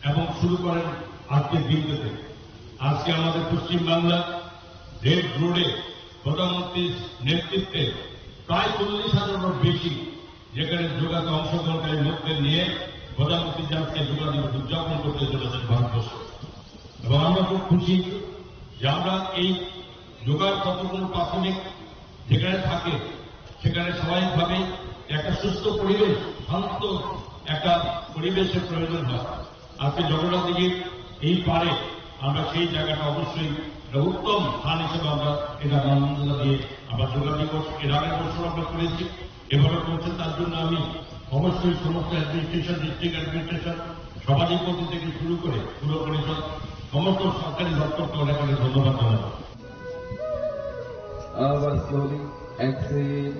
এবং শুরু করেন আজকের দিনটাতে। আজকে আমাদের পশ্চিমবাংলার রেড রোডে প্রধানমন্ত্রীর নেতৃত্বে প্রায় চল্লিশ হাজারেরও বেশি যেখানে যোগাতে অংশগ্রহণকারী লোকদের নিয়ে প্রধানমন্ত্রী আজকে যোগা দিবস উদযাপন করতে চলেছেন ভারতবর্ষ। এবং আমরা খুব খুশি যে আমরা এই যোগার কতগুলো প্রাথমিক যেখানে থাকে সেখানে স্বাভাবিকভাবেই একটা সুস্থ পরিবেশ, শান্ত একটা পরিবেশের প্রয়োজন হয়। আজকে জগন্নাথ দিঘির এই পারে আমরা সেই জায়গাটা অবশ্যই একটা উত্তম স্থান হিসেবে আমরা এটা মান্যতা দিয়ে আমরা যোগা দিবস এর আগের বছর আমরা করেছি, এবারও করছে। তার জন্য আমি অবশ্যই সমস্ত অ্যাডমিনিস্ট্রেশন, ডিস্ট্রিক্ট অ্যাডমিনিস্ট্রেশন, সভাধিপতি থেকে শুরু করে পুর পরিষদ, সমস্ত সরকারি দপ্তরকে অনেক অনেক ধন্যবাদ জানাই। আবার slowly exhale.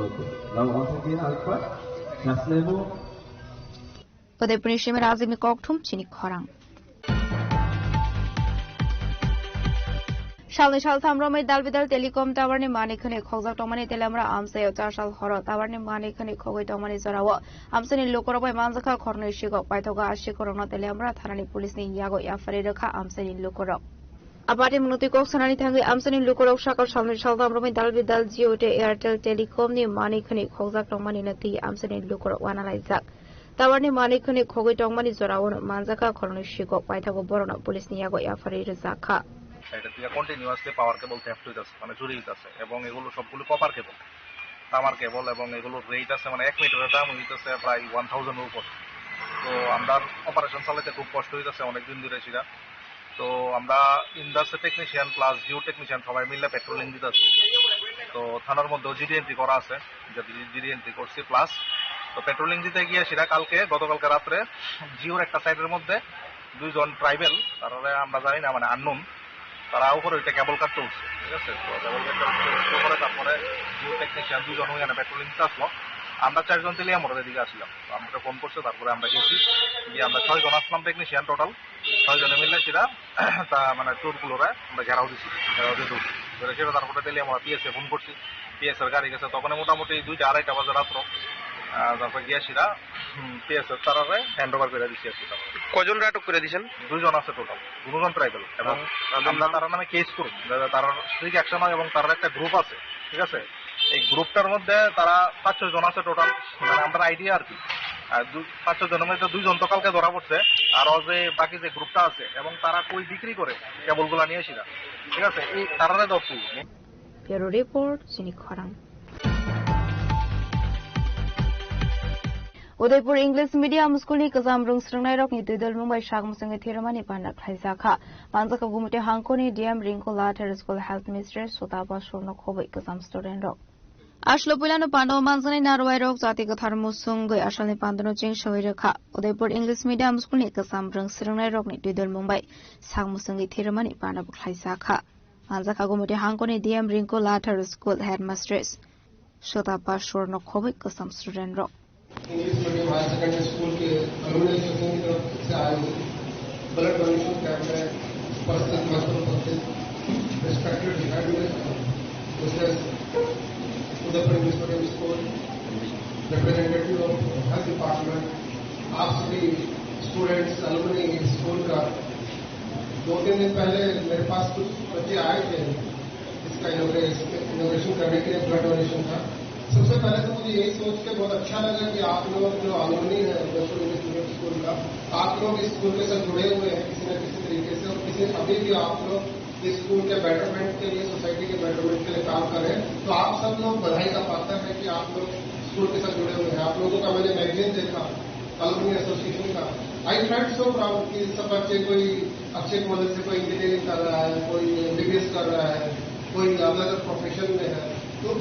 Okay. Now once again আরেকবার শ্বাস নেব। Udaipurni simi Rajibni kokthum chini khorang. Salni saltham romwi dalbidal telecom tower ni manwi khwnwi khokjak tongmani Teliamura amchaio chasal horo tower ni manwi khwnwi khogwi tongmani jorao amchaini lukurok bai manjakha khornwi sikok paithogo a sikorokno Teliamura thanani police ni yago yapharwi rwkha amchaini lukurok. Abati munutwi kok sanani thangwi amchaini lukurok sakal salni saltham romwi dalbidal Jio tei Airtel Telecom ni manwi khwnwi khokjak tongmani no twi amchaini lukurok uanalaijak. Tower ni manwi khwnwi khogwi tongmani jorao no manjakha khornwi sikok paithogo borokno police ni yago yapharwi rwjakha. Side দিয়ে কন্টিনিউয়াসলি পাওয়ার কেবল থেফট হইতাছে, মানে চুরি হইতাছে, এবং এগুলো সবগুলো কপার কেবল, তামার কেবল, এবং এগুলোর রেট আছে, মানে এক মিটারের দাম হইতেছে প্রায় ওয়ান থাউজেন্ডের উপর। তো আমরা অপারেশন চালাইতে খুব কষ্ট হইতেছে অনেকদিন ধরে সেটা। তো আমরা ইন্ডাস্ট্রি টেকনিশিয়ান প্লাস জিও টেকনিশিয়ান সবাই মিলে পেট্রোলিং দিতেছি। তো থানার মধ্যেও জিডি এন্ট্রি করা আছে, জিডি এন্ট্রি করছি প্লাস। তো পেট্রোলিং দিতে গিয়ে সেটা কালকে, গতকালকে রাত্রে জিওর একটা সাইডের মধ্যে দুইজন ট্রাইবেল, তারা আমরা জানি না, মানে আননোন, তারা উপরে ওইটা কেবল কাটতে উঠছে, ঠিক আছে? তো কেবল কাটতে উঠছে, উঠতে পরে তারপরে জিও টেকনিশিয়ান দুজন ওইখানে পেট্রোলিং দিতে আসলো। আমরা চারজন তেলিয়ামুড়ার এদিকে আসলাম, তো আমরা ফোন করছে, তারপরে আমরা গেছি, গিয়ে আমরা ছয়জন আসলাম টেকনিশিয়ান টোটাল। ছয়জনে মিলে সেটা তা মানে চোরগুলোরে আমরা ঘেরাও দিছি, ঘেরাও দিয়ে ধরছি। ধরে সেটা তারপরে তেলিয়ামুড়া পিএসএ ফোন করছি, পিএসএর গাড়ি গেছে। তখন মোটামুটি দুইটা আড়াইটা বাজে রাত্র। আহ, তারপর গিয়া সেটা পিএসএ তারারে হ্যান্ড ওভার করে দিছি আর কি। তারপরে কয়জনরে আটক করে দিছেন? দুইজন আছে টোটাল, দুজন ট্রাইবেল। এবং আচ্ছা। আমরা তারা নামে কেস করব, যাতে তারা স্ট্রিক্ট অ্যাকশন হয়। এবং তার একটা গ্রুপ আছে, ঠিক আছে? এই গ্রুপটার মধ্যে তারা পাঁচ ছয় জন আছে টোটাল, মানে আমরা আইডিয়া আর কি। আর দু-, পাঁচ ছয় জনের মধ্যে দুইজন তো কালকে ধরা পড়ছে, আর ও যে বাকি যে গ্রুপটা আছে এবং তারা কই বিক্রি করে কেবলগুলা নিয়ে সেটা, ঠিক আছে? এই তারারে ধরছি। Bureau report, Chini Khorang. Udaipur English Medium School ni kwcham rwng swrwngnairokni twi dwlmung bai sak mwswngwi thwirimani panda khlaijakha. Manjakha Gumti hangkoni D M Ringko Lathar School Headmistress Sotapa Surno khobwi kwcham student rok. Aslo puilano panda o manjaknai narwai rok jati kwthar mwswngwi asalni pandano cheng soi rwkha. Udaipur English Medium School ni kwcham rwng swrwngnairokni twi dwlmung bai sak mwswngwi thwirimani panda bo khlaijakha. Manjakha Gumti hangkoni D M Ringko Lathar School Headmistress Sotapa Surno khobwi kwcham student rok. English medium higher secondary school के alumni association की तरफ से आयोजित blood donation camp में उपस्थित, मंच पर उपस्थित respected head mistress, Udaipur English medium school, representative of health department, आप सभी स्टूडेंट्स, एलुमनी स्कूल का। दो तीन दिन पहले मेरे पास कुछ बच्चे आए थे, इसका इनोग्रेशन करने के लिए ब्लड डोनेशन था। सबसे पहले तो मुझे यही सोच के बहुत अच्छा लगा कि आप लोग जो एलुमनी है उदयपुर इंग्लिश मीडियम स्कूल का, आप लोग इस स्कूल के साथ जुड़े हुए हैं किसी न किसी तरीके से, और किसी, अभी भी आप लोग इस स्कूल के बेटरमेंट के लिए, सोसाइटी के बेटरमेंट के लिए काम कर रहे हैं। तो आप सब लोग बधाई का पात्र है कि आप लोग स्कूल के साथ जुड़े हुए हैं। आप लोगों का मैंने मैगजीन देखा, एलुमनी एसोसिएशन का। I felt so proud कि सब बच्चे कोई अच्छे कॉलेज से कोई इंजीनियरिंग कर रहा है, कोई एमबीबीएस कर रहा है, कोई अलग अलग प्रोफेशन में है। तो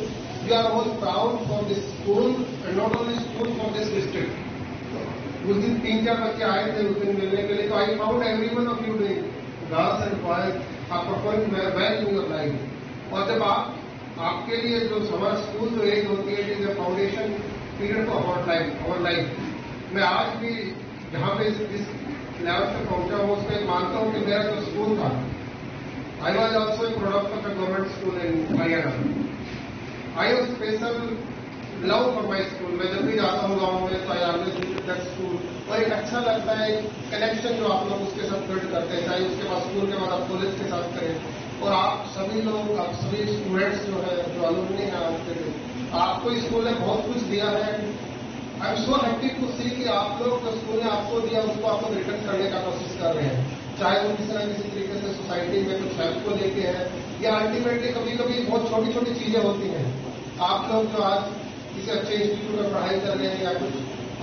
we are all proud for this school and not only school, for this district. उस दिन तीन चार बच्चे आए थे उस दिन मिलने के लिए, तो I found every one of you doing, girls and boys, are performing well in your life. और जब आप, आपके लिए जो हमारा स्कूल जो एज होती है, it is a foundation period for our life, our life. मैं आज भी जहाँ पे इस, इस लेवल पे पहुँचा हूँ, उसमें मानता हूँ कि मेरा जो स्कूल था, I was also a product of a government school in Haryana. I have special love for my school. मैं जब भी जाता हूँ गाँव में, तो I always visit that school. और एक अच्छा लगता है कनेक्शन जो आप लोग उसके साथ बिल्ड करते हैं, चाहे उसके बाद स्कूल के बाद आप कॉलेज के साथ करें। और आप सभी लोग, आप सभी स्टूडेंट्स जो है, जो एलुमनी हैं आज के दिन, आपको इस स्कूल ने बहुत कुछ दिया है। I am so happy to see कि आप लोग जो स्कूल ने आपको दिया, उसको आप लोग रिटर्न करने का कोशिश कर रहे हैं, चाहे वो किसी ना किसी तरीके से सोसाइटी में कुछ हेल्प को लेके है, या अल्टीमेटली कभी कभी बहुत छोटी छोटी चीजें होती हैं। आप लोग जो आज किसी अच्छे इंस्टीट्यूट में पढ़ाई कर रहे हैं या कुछ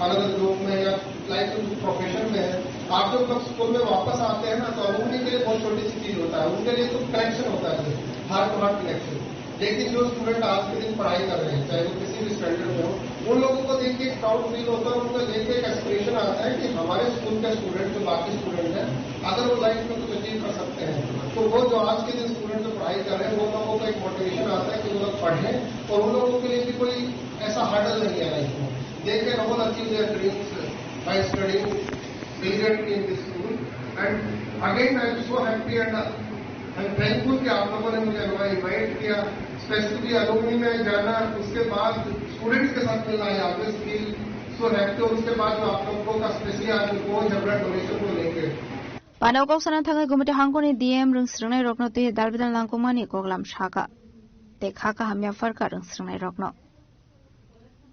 अलग अलग लोग में या लाइफ में कुछ प्रोफेशन में है, आप जब लोग स्कूल में वापस आते हैं ना, तो एलुमनी के लिए बहुत छोटी सी चीज होता है, उनके लिए तो कनेक्शन होता है, हार्ट टू हार्ट कनेक्शन। लेकिन जो स्टूडेंट आज के दिन पढ़ाई कर रहे हैं, चाहे वो किसी भी स्टैंडर्ड में हो, उन लोगों को देख के एक प्राउड फील होता है, उनको देख के एक एस्पिरेशन आता है कि हमारे स्कूल का स्टूडेंट जो बाकी स्टूडेंट है, अगर वो लाइफ में कुछ अचीव कर सकते हैं, तो वो जो आज के दिन स्टूडेंट जो पढ़ाई कर रहे हैं, वो लोगों को एक मोटिवेशन आता है कि वो लोग पढ़ें और उन लोगों के लिए भी कोई ऐसा हर्डल नहीं है लाइफ में। They can all achieve their dreams by studying diligently in this school. And again, I am so happy and, uh, I'm thankful कि आप लोगों ने मुझे इनवाइट किया, स्पेशली अलुमनी में जाना, उसके बाद स्टूडेंट्स के साथ मिलना, I always feel so happy। और उसके बाद जो आप लोगों का स्पेशली आज वो झगड़ा डोनेशन को लेके। Pano kok sana thangwi Gumiti hangkoni D M rwngsrwngnai rokno twi dalbidal nangkukmani koklam saka. Tei kha kaham yapharkha rwngsrwngnai rokno.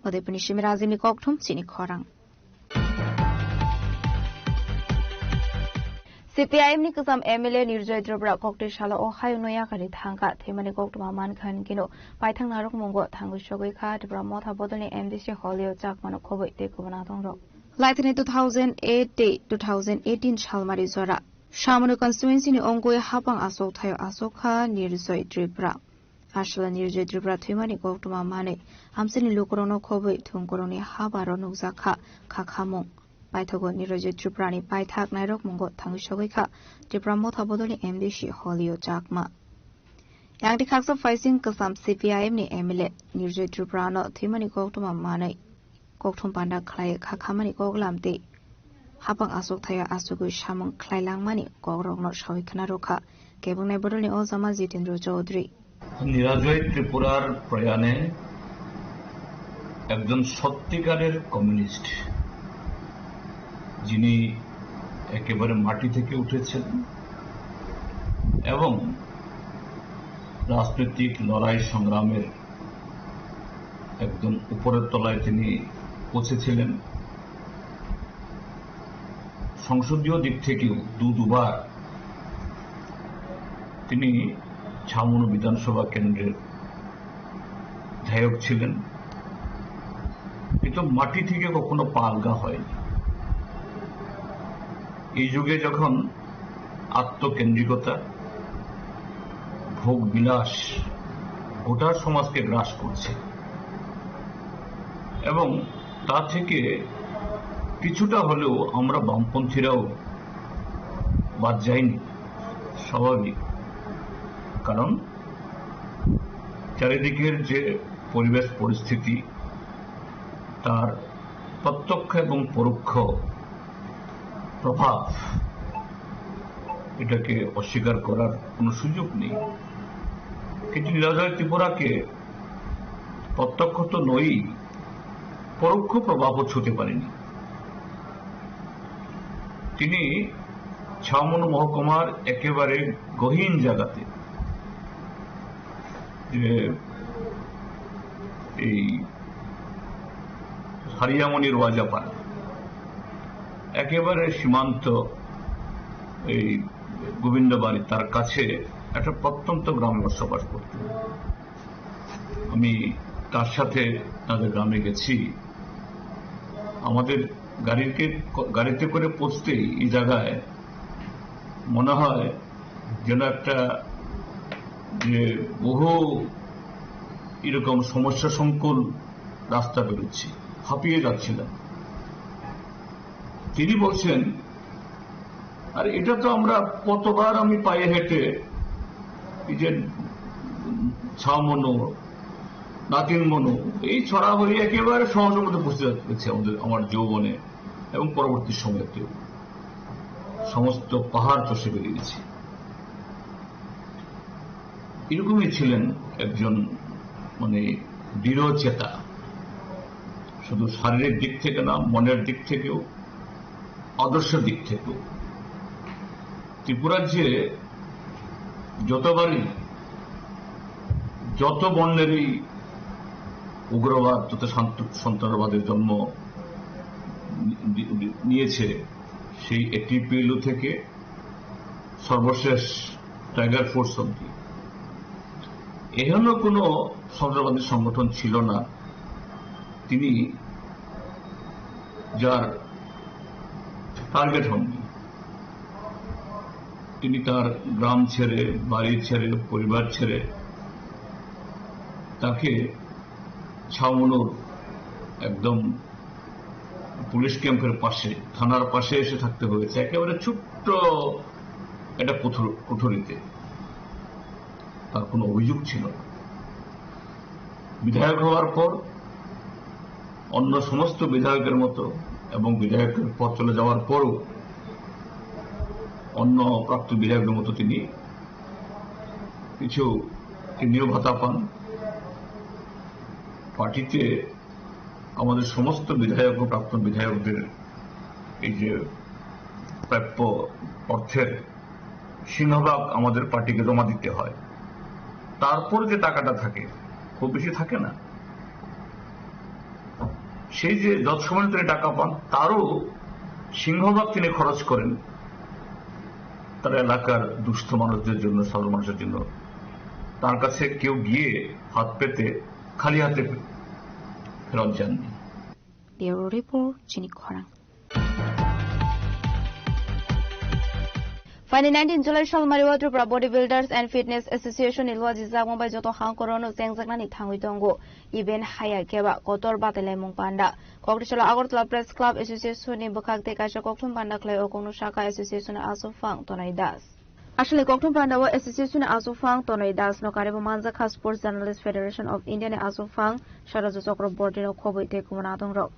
Udaipurni simi Rajibni kokthum chini khorang. C P I M ni kwcham M L A Nirjoy Tripura koktwi salo o hayungno yakari thangkha, thwimani koktwma mankha hinkhe no paithak narwkmungo thangwi sogwi kha Tripura Motha bodolni M D C Holio Chakmano khobwi tei kubun adongrok. Laithani two thousand eight tei two thousand eighteen salmari jora Samano constituency ni ongwi hapang aswk thaio aswk kha Nirjoy Tripura. Aswla Nirjoy Tripura thwimani koktwma manwi hamsini lukurokno khobwi thumkurokni habaro nukjak kha, kha khamung. Paithago Nirjoy Tripurani paithak nairokmungo thangwi sogwi kha Tripura Motha bodolni M D C Holio Chakma. Yang tei khaksa phaising kwcham C P I M ni M L A Nirjoy Tripurano thwimani koktwma manwi kokthum panda khlai kha khamani koklam tei hapang aswk thaio aswkwi samung khlai langmani kokrokno sawi khna rwkha kebwngnai bodolni o jama Jitendra Chaudhary. নিরজয় ত্রিপুরার প্রয়াণে একজন সত্যিকারের কমিউনিস্ট, যিনি একেবারে মাটি থেকে উঠেছেন এবং রাজনৈতিক লড়াই সংগ্রামের একদম উপরের তলায় তিনি পৌঁছেছিলেন। সংসদীয় দিক থেকেও দু দুবার তিনি ছামনু বিধানসভা কেন্দ্রের বিধায়ক ছিলেন, কিন্তু মাটি থেকে কখনো পা আলগা হয়নি। এই যুগে যখন আত্মকেন্দ্রিকতা, ভোগ বিলাস গোটা সমাজকে গ্রাস করছে এবং তা থেকে কিছুটা হলেও আমরা বামপন্থীরাও বাদ যাইনি, স্বাভাবিক। কারণ চারিদিকের যে পরিবেশ পরিস্থিতি, তার প্রত্যক্ষ এবং পরোক্ষ প্রভাব, এটাকে অস্বীকার করার কোনো সুযোগ নেই। কিন্তু নিরজয় ত্রিপুরাকে প্রত্যক্ষ তো নয়ই, পরোক্ষ প্রভাবও ছুঁতে পারেনি। তিনি ছামনু মহকুমার একেবারে গহীন জায়গাতে যে এই হারিয়ামণি রোয়াজাপাড়া, একেবারে সীমান্ত, এই গোবিন্দবাড়ি, তার কাছে একটা প্রত্যন্ত গ্রামে বসবাস করতেন। আমি তার সাথে তাদের গ্রামে গেছি। আমাদের গাড়িকে, গাড়িতে করে পৌঁছতেই এই জায়গায় মনে হয় যেন একটা, যে বহু এরকম সমস্যা সংকুল রাস্তা বেরোচ্ছি, হাঁপিয়ে যাচ্ছিলাম। তিনি বলছেন, "আরে, এটা তো আমরা কতবার আমি পায়ে হেঁটে এই যে ছামনু, নাতিনমনু, এই ছড়া হয়ে একেবারে সহজের মধ্যে পৌঁছে যাচ্ছে আমাদের, আমার যৌবনে এবং পরবর্তী সময়তেও সমস্ত পাহাড় চষে বেরিয়েছি।" এরকমই ছিলেন একজন, মানে, দৃঢ় চেতা, শুধু শারীরিক দিক থেকে না, মনের দিক থেকেও, আদর্শের দিক থেকেও। ত্রিপুরার যে যতবারই, যত বর্ণেরই উগ্রবাদ, যত শান্ত-, সন্ত্রাসবাদের জন্ম নি-, নি-, নিয়েছে, সেই এটিপিএলও থেকে সর্বশেষ টাইগার ফোর্স অব্দি। এখানেও কোনো সন্ত্রাসবাদী সংগঠন ছিল না, তিনি যার টার্গেট হননি। তিনি তার গ্রাম ছেড়ে, বাড়ি ছেড়ে, পরিবার ছেড়ে তাকে ছামনুর একদম পুলিশ ক্যাম্পের পাশে, থানার পাশে এসে থাকতে হয়েছে, একেবারে ছোট্ট একটা কুঠুর-, কুঠুরিতে। তার কোনো অভিযোগ ছিল না। বিধায়ক হওয়ার পর অন্য সমস্ত বিধায়কের মতো এবং বিধায়কের পদ চলে যাওয়ার পরও অন্য প্রাক্তন বিধায়কের মতো তিনি কিছু তিনিও ভাতা পান। পার্টিতে আমাদের সমস্ত বিধায়ক ও প্রাক্তন বিধায়কদের এই যে প্রাপ্য অর্থের সিংহভাগ আমাদের পার্টিকে জমা দিতে হয়। তারপর যে টাকাটা থাকে, খুব বেশি থাকে না, সেই যে যৎসময়ে তিনি টাকা পান, তারও সিংহভাগ তিনি খরচ করেন তার এলাকার দুস্থ মানুষদের জন্য, সাধারণ মানুষের জন্য। তার কাছে কেউ গিয়ে হাত পেতে খালি হাতে ফেরত যাননি। Bureau Report, Chini Khorang. Phaini nineteen July salmari o Tripura Body Builders and Fitness Association ni luaji jakmung bai joto hangkoro no chengjaknani thangwi tongo. Event haya keba kotor batailaimung panda. Kokrisalo Agartala Press Club Association ni bwkhak tei kaisa kokthum panda khlai o kokno saka association ni aswk phang Tonai Das. Aswkni kokthum panda o association ni aswk phang Tonai Das no karibo manjak kha Sports Journalist Federation of India ni aswk phang Saraju Chakraborty no khobwi tei kubun adong rok.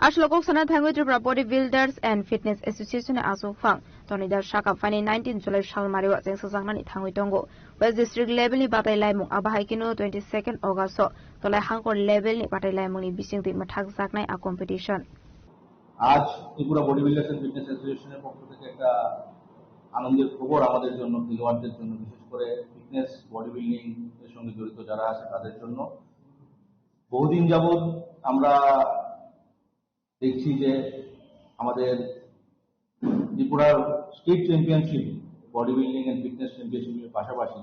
Aswk kok sana thangwi Tripura Body Builders and Fitness Association ni aswk phang Tonai Das saka phaini nineteen July salmari o chengsajaknani thangwi tongo. West District level ni batai laimung abo hai khe no twenty second August o Tolai Hangkor level ni batai laimung ni bising twi mwthak jaknai a competition. আজ Tripura body builders and fitness অ্যাসোসিয়েশনের পক্ষ থেকে একটা আনন্দের খবর আমাদের জন্য, খেলোয়াড়দের জন্য, বিশেষ করে ফিটনেস, বডি বিল্ডিং এর সঙ্গে জড়িত যারা আছে তাদের জন্য। বহুদিন যাবত আমরা দেখছি যে আমাদের ত্রিপুরার state championship, body building and fitness চ্যাম্পিয়নশিপের পাশাপাশি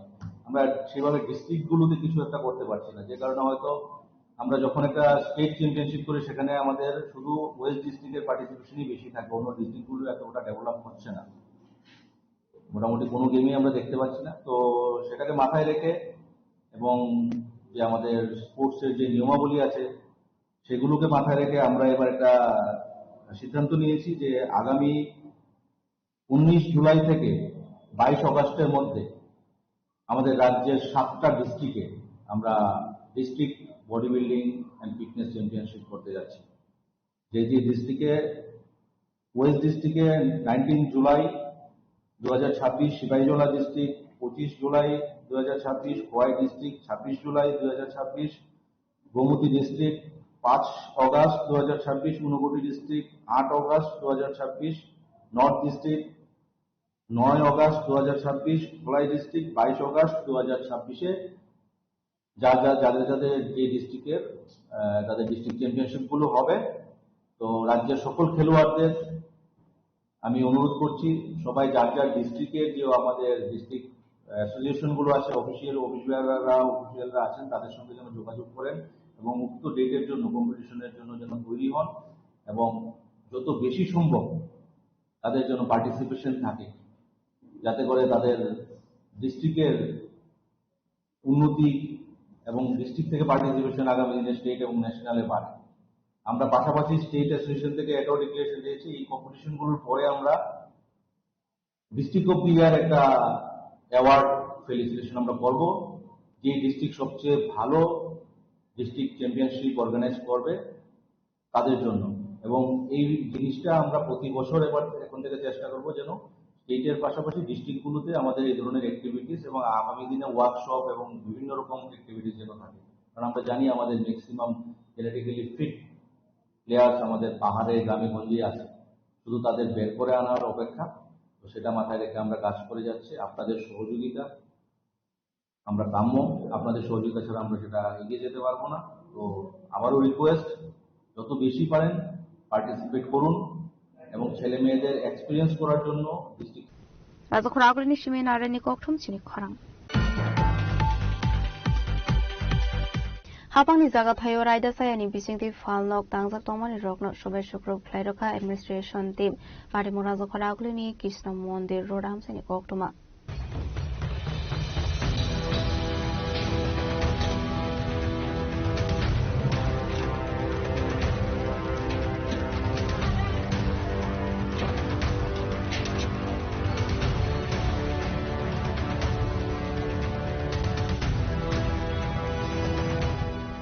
আমরা সেভাবে ডিস্ট্রিক্টগুলোতে কিছু একটা করতে পারছি না, যে কারণে হয়তো আমরা যখন একটা স্টেট চ্যাম্পিয়নশিপ করি, সেখানে আমাদের শুধু ওয়েস্ট ডিস্ট্রিক্টের পার্টিসিপেশনই বেশি থাকে, অন্য ডিস্ট্রিক্টগুলো এতটা ডেভেলপ হচ্ছে না, মোটামুটি কোনো গেমই আমরা দেখতে পাচ্ছি না। তো সেটাকে মাথায় রেখে এবং যে আমাদের স্পোর্টসের যে নিয়মাবলী আছে, সেগুলোকে মাথায় রেখে আমরা এবার একটা সিদ্ধান্ত নিয়েছি যে আগামী উনিশ জুলাই থেকে বাইশ অগাস্টের মধ্যে আমাদের রাজ্যের সাতটা ডিস্ট্রিক্টে আমরা district body building and fitness championship করতে যাচ্ছি। যে যে ডিস্ট্রিক্টে, ওয়েস্ট ডিস্ট্রিক্টে নাইনটিন জুলাই দু হাজার ছাব্বিশ, সিপাহীজলা ডিস্ট্রিক্ট পঁচিশ জুলাই দু হাজার ছাব্বিশ, খোয়াই ডিস্ট্রিক্ট ছাব্বিশ জুলাই দু হাজার ছাব্বিশ, গোমতী ডিস্ট্রিক্ট পাঁচ অগাস্ট দু হাজার ছাব্বিশ, ঊনকোটি ডিস্ট্রিক্ট আট অগাস্ট দু হাজার ছাব্বিশ, নর্থ ডিস্ট্রিক্ট নয় অগাস্ট দু হাজার ছাব্বিশ, ধলাই ডিস্ট্রিক্ট বাইশ অগাস্ট দু হাজার ছাব্বিশে যা যা, যাদের যাদের যে ডিস্ট্রিক্টের, আহ, তাদের ডিস্ট্রিক্ট চ্যাম্পিয়নশিপগুলো হবে। তো রাজ্যের সকল খেলোয়াড়দের আমি অনুরোধ করছি, সবাই যার যার ডিস্ট্রিক্টের যে আমাদের ডিস্ট্রিক্ট অ্যাসোসিয়েশনগুলো আছে, অফিসিয়াল অফিসিয়ালরা, অফিসিয়ালরা আছেন, তাদের সঙ্গে যেন যোগাযোগ করেন এবং উক্ত ডেটের জন্য, কম্পিটিশনের জন্য যেন তৈরি হন এবং যত বেশি সম্ভব তাদের জন্য পার্টিসিপেশন থাকে, যাতে করে তাদের ডিস্ট্রিক্টের উন্নতি এবং ডিস্ট্রিক্ট থেকে পার্টিসিপেশন আগামী দিনে স্টেট এবং ন্যাশনালে বাড়ে। আমরা পাশাপাশি স্টেট অ্যাসোসিয়েশন থেকে এটাও ডিক্লারেশন দিয়েছি, এই কম্পিটিশনগুলোর পরে আমরা ডিস্ট্রিক্ট অফ দি ইয়ার একটা অ্যাওয়ার্ড ফেলিসিলেশন আমরা করব। যে ডিস্ট্রিক্ট সবচেয়ে ভালো ডিস্ট্রিক্ট চ্যাম্পিয়নশিপ অর্গানাইজ করবে, তাদের জন্য। এবং এই জিনিসটা আমরা প্রতি বছর এবার এখন থেকে চেষ্টা করব যেন স্টেটের পাশাপাশি ডিস্ট্রিক্টগুলোতে আমাদের এই ধরনের অ্যাক্টিভিটিস এবং আগামী দিনে ওয়ার্কশপ এবং বিভিন্ন রকম অ্যাক্টিভিটিস যেন থাকে, কারণ আমরা জানি আমাদের ম্যাক্সিমাম জেনেটিক্যালি ফিট প্লেয়ার্স আমাদের পাহাড়ে, গ্রামে গঞ্জে আছে, শুধু তাদের বের করে আনার অপেক্ষা। তো সেটা মাথায় রেখে আমরা কাজ করে যাচ্ছি। আপনাদের সহযোগিতা আমরা কাম্য, আপনাদের সহযোগিতা ছাড়া আমরা সেটা এগিয়ে যেতে পারবো না। তো আবারও রিকোয়েস্ট, যত বেশি পারেন পার্টিসিপেট করুন এবং ছেলে মেয়েদের এক্সপিরিয়েন্স করার জন্য district Rajakhor agulini simi narani kokthum chini khorang. Hapangni jaga thaio raida sayani bisingtwi phalnok tangjak tongmani rokno sobai sukrub khlai rokha administration team. Patimura Rajakhor agulini Krishna Mondir road amchaini koktwma.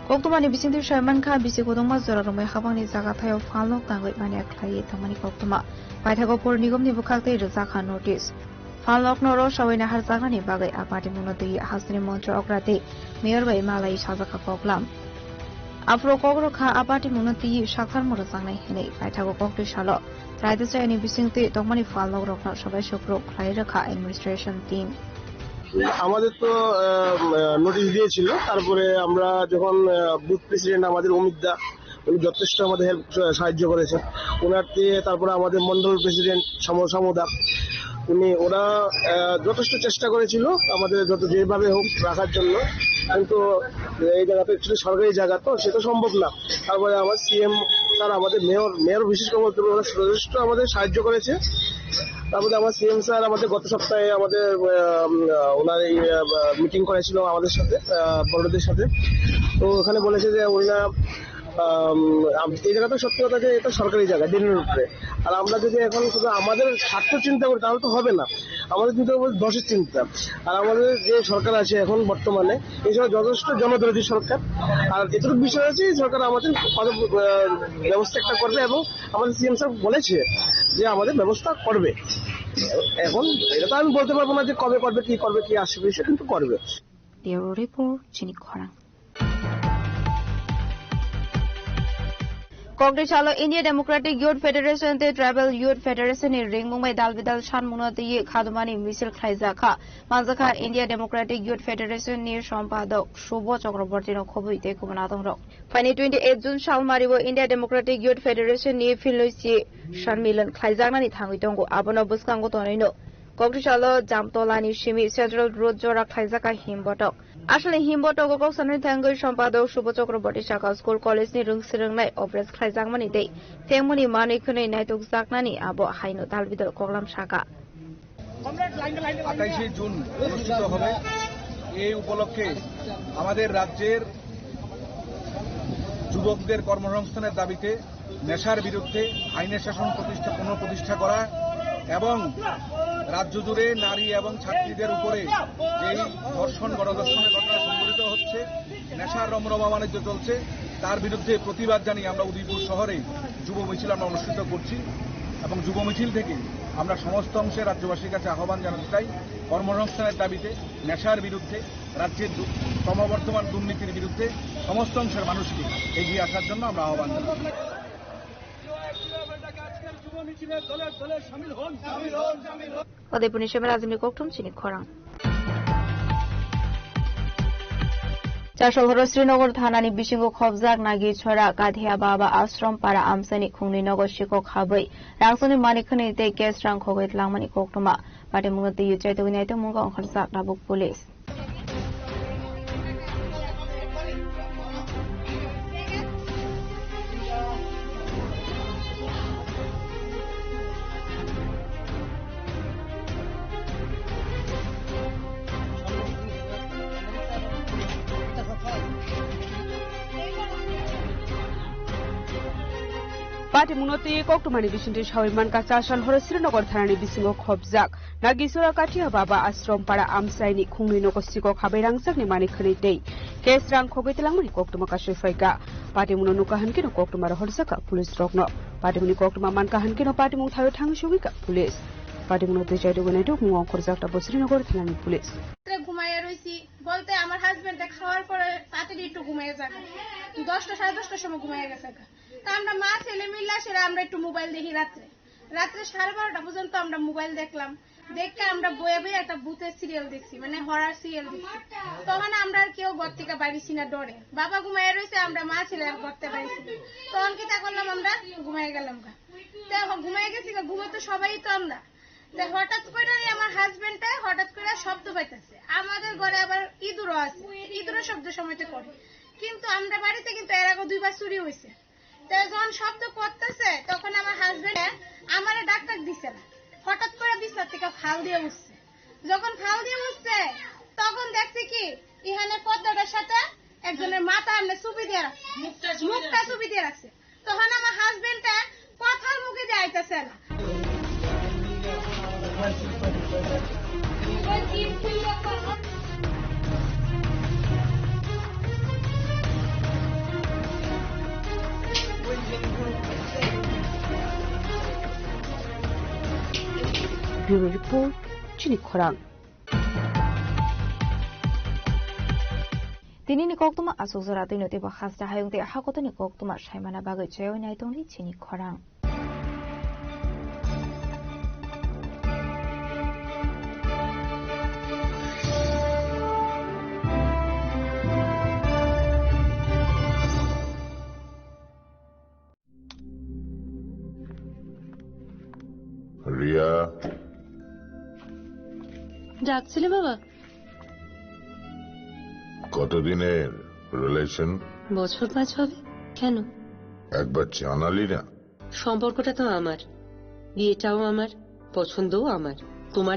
Koktwmani bisingtwi saimankha, bisi kwdwngma jora romwi hapangni jaga thaio phalnok tangwi manya khlaiwi tongmani koktwma. Paithago Por Nigomni bwkhak tei rwjakha notice. Phalnokno rw sawi naharjaknani bagwi a patimungno twi hasteni montri okra tei mayor bai malai sajakha koklam. Aphuru kok rwkha a patimungno twi sakharmo rwjaknai hwnwi paithago koktwi salo. Raida chayani bisingtwi tongmani phalnokrokno sabai sukruk khlai rwkha administration team. আমাদের তো নোটিশ দিয়েছিল, তারপরে আমরা যখন booth president আমাদের অমিত দা, উনি যথেষ্ট আমাদের হেল্প, সাহায্য করেছেন। ওনার দিয়ে তারপরে আমাদের মন্ডল প্রেসিডেন্ট সমর সমদা, উনি ওরা আহ, যথেষ্ট চেষ্টা করেছিল আমাদের যত যেভাবে হোক রাখার জন্য, কিন্তু এই জায়গাটা একচুয়ালি সরকারি জায়গা, তো সেটা সম্ভব না। তারপরে আমার সিএম স্যার, আমাদের মেয়র মেয়র বিশেষ করে বলতে পারি, ওরা যথেষ্ট আমাদের সাহায্য করেছে। তারপরে আমার সিএম স্যার আমাদের গত সপ্তাহে আমাদের আহ, উম, আহ, ওনার এই মিটিং করেছিল আমাদের সাথে, আহ, বড়দের সাথে। তো ওখানে বলেছে যে ওনারা আম, আম, এই জায়গাটা সত্যি কথা যে এটা সরকারি জায়গা, ড্রেনের উপরে। আর আমরা যদি এখন শুধু আমাদের স্বার্থ চিন্তা করি, তাহলে তো হবে না। আমাদের চিন্তা করতে হবে দশের চিন্তা। আর আমাদের যে সরকার আছে এখন বর্তমানে, এই সরকার যথেষ্ট জনদরদী সরকার। আর এতটুকু বিষয় আছে, এই সরকার আমাদের পদ-, আহ, ব্যবস্থা একটা করবে এবং আমাদের সিএম স্যার বলেছে যে আমাদের ব্যবস্থা করবে। এখন এটা তো আমি বলতে পারবো না যে কবে করবে, কি করবে, কি আসবে, সে কিন্তু করবে। Bureau report, Chini Khorang. Kokri salo India Democratic Youth Federation tei Tribal Youth Federation ni ringmung bai dal bidal sanmungno twiwi khadumani misil khlaijak kha. Manjakha India Democratic Youth Federation ni sompadok Subho Chakraborty no khobwi tei kubun adongrok. Phaini twenty eight June salmari o India Democratic Youth Federation ni philnoisi sanmilan khlaijaknani thangwi tongo. Abono bwskango tonwi no Kokri salo Jamtolani simi Central Road jora khlaijak kha himbotok. Aswlani himbotogo kok sanani thangwi sompadok Subho Chakraborty saka school college ni rwngswrwngnai opress khlaijakmani tei thengmani manwi khwnwi naitukjaknani abo haino dalbidal koklam saka. আঠাশে জুন অনুষ্ঠিত হবে। এই উপলক্ষে আমাদের রাজ্যের যুবকদের কর্মসংস্থানের দাবিতে নেশার বিরুদ্ধে আইনের শাসন প্রতিষ্ঠা, পুনঃপ্রতিষ্ঠা করা এবং রাজ্য জুড়ে নারী এবং ছাত্রীদের উপরে যেই ধর্ষণ, গণধর্ষণের ঘটনা সংঘটিত হচ্ছে, নেশার রমরমা বাণিজ্য চলছে, তার বিরুদ্ধে প্রতিবাদ জানিয়ে আমরা উদয়পুর শহরে যুব মিছিল আমরা অনুষ্ঠিত করছি এবং যুব মিছিল থেকে আমরা সমস্ত অংশে রাজ্যবাসীর কাছে আহ্বান জানাতে চাই, কর্মসংস্থানের দাবিতে, নেশার বিরুদ্ধে, রাজ্যের দু-, ক্রমবর্ধমান দুর্নীতির বিরুদ্ধে সমস্ত অংশের মানুষকে এগিয়ে আসার জন্য আমরা আহ্বান জানাই। Udaipurni Semar Azimni Kokthum Chini Khorang. Chasol horo Srinagar thanani bisingo khobjak Nagi Chora Kadhiya Baba Ashram para amchaini khungni nogo sikok habwi rangsoni manik khwnwi tei cash rang khogwi tlangmani koktwma. Patimungno twiwi chaitugwi naitongmungo ongkhorjak tabuk police. Patimungno twi koktwmani bisingtwi sawi mankha, Chasal horo Srinagar thanani bisingo khobjak Nagi Chora Kadhiya Baba Ashram para amchaini khungni nogo sikok habwi rangchakni manik khwnwi tei cash rang khogwi tlangmani koktwma kasui phaikha. Patimungno nukha hinkhe no koktwma rohorjakha police rokno. Patimungni koktwma mankha hinkhe no patimung thaio thangwi sogwikha police. Patimungno twi chaitugwi naitugmung ongkhorjak tabuk Srinagar thanani police. রাত্রে ঘুমাইয়া রইছি, বলতে আমার হাজবেন্ডে খাওয়ার পরে তাড়াতাড়ি একটু ঘুমাইয়া যাবে, দশটা সাড়ে দশটার সময় ঘুমাইয়া গেছে। তা আমরা মা ছেলে মিল্লা সেটা আমরা একটু মোবাইল দেখি রাত্রে। রাত্রে সাড়ে বারোটা পর্যন্ত আমরা মোবাইল দেখলাম। দেখে আমরা বইয়া বইয়া একটা ভূতের সিরিয়াল দেখছি, মানে হরার সিরিয়াল দেখছি। তখন আমরা আর কেউ ঘর থেকে বাইরেছি না ডরে। বাবা ঘুমাইয়া রইছে, আমরা মা ছেলে আর ঘর থেকে বাইরেছি না। তখন কিতা করলাম, আমরা ঘুমাইয়া গেলাম গা। তো এখন ঘুমাইয়া গেছি গা, ঘুমে তো সবাই তো আমরা। তো হঠাৎ করে আমার হাজবেন্ডটা হঠাৎ করে শব্দ পাইতেছে। আমাদের ঘরে আবার ইঁদুরও আছে, ইঁদুরের শব্দ সময়তে করে। কিন্তু আমরা বাড়িতে কিন্তু এর আগে দুইবার চুরি হয়েছে। তো যখন শব্দ করতেছে, তখন আমার হাজবেন্ডে আমারে ডাক ডাক দিছে না, হঠাৎ করে বিছনা থেকে ফাল দিয়ে উঠছে। যখন ফাল দিয়ে উঠছে, তখন দেখছি কি এখানে পর্দাটার সাথে একজনের মাথা এমনি চুপি দিয়ে রাখছে, মুখটা চুপি দিয়ে রাখছে। তখন আমার হাজবেন্ডটা কথার মুখে যাইতেছে না। Bureau Report, Chini khorang. Tinini koktwma aswk jora twino teibo hasta hayung tei hakotoni koktwma saimana bagwi chaywi nai tongdi chini khorang. Riya. ডাকছিলে বাবা? কতদিনের রিলেশন? বছর পাঁচ হবে। কেন? একবার জানালি না। সম্পর্কটা তো আমার, বিয়েটাও আমার, পছন্দও আমার।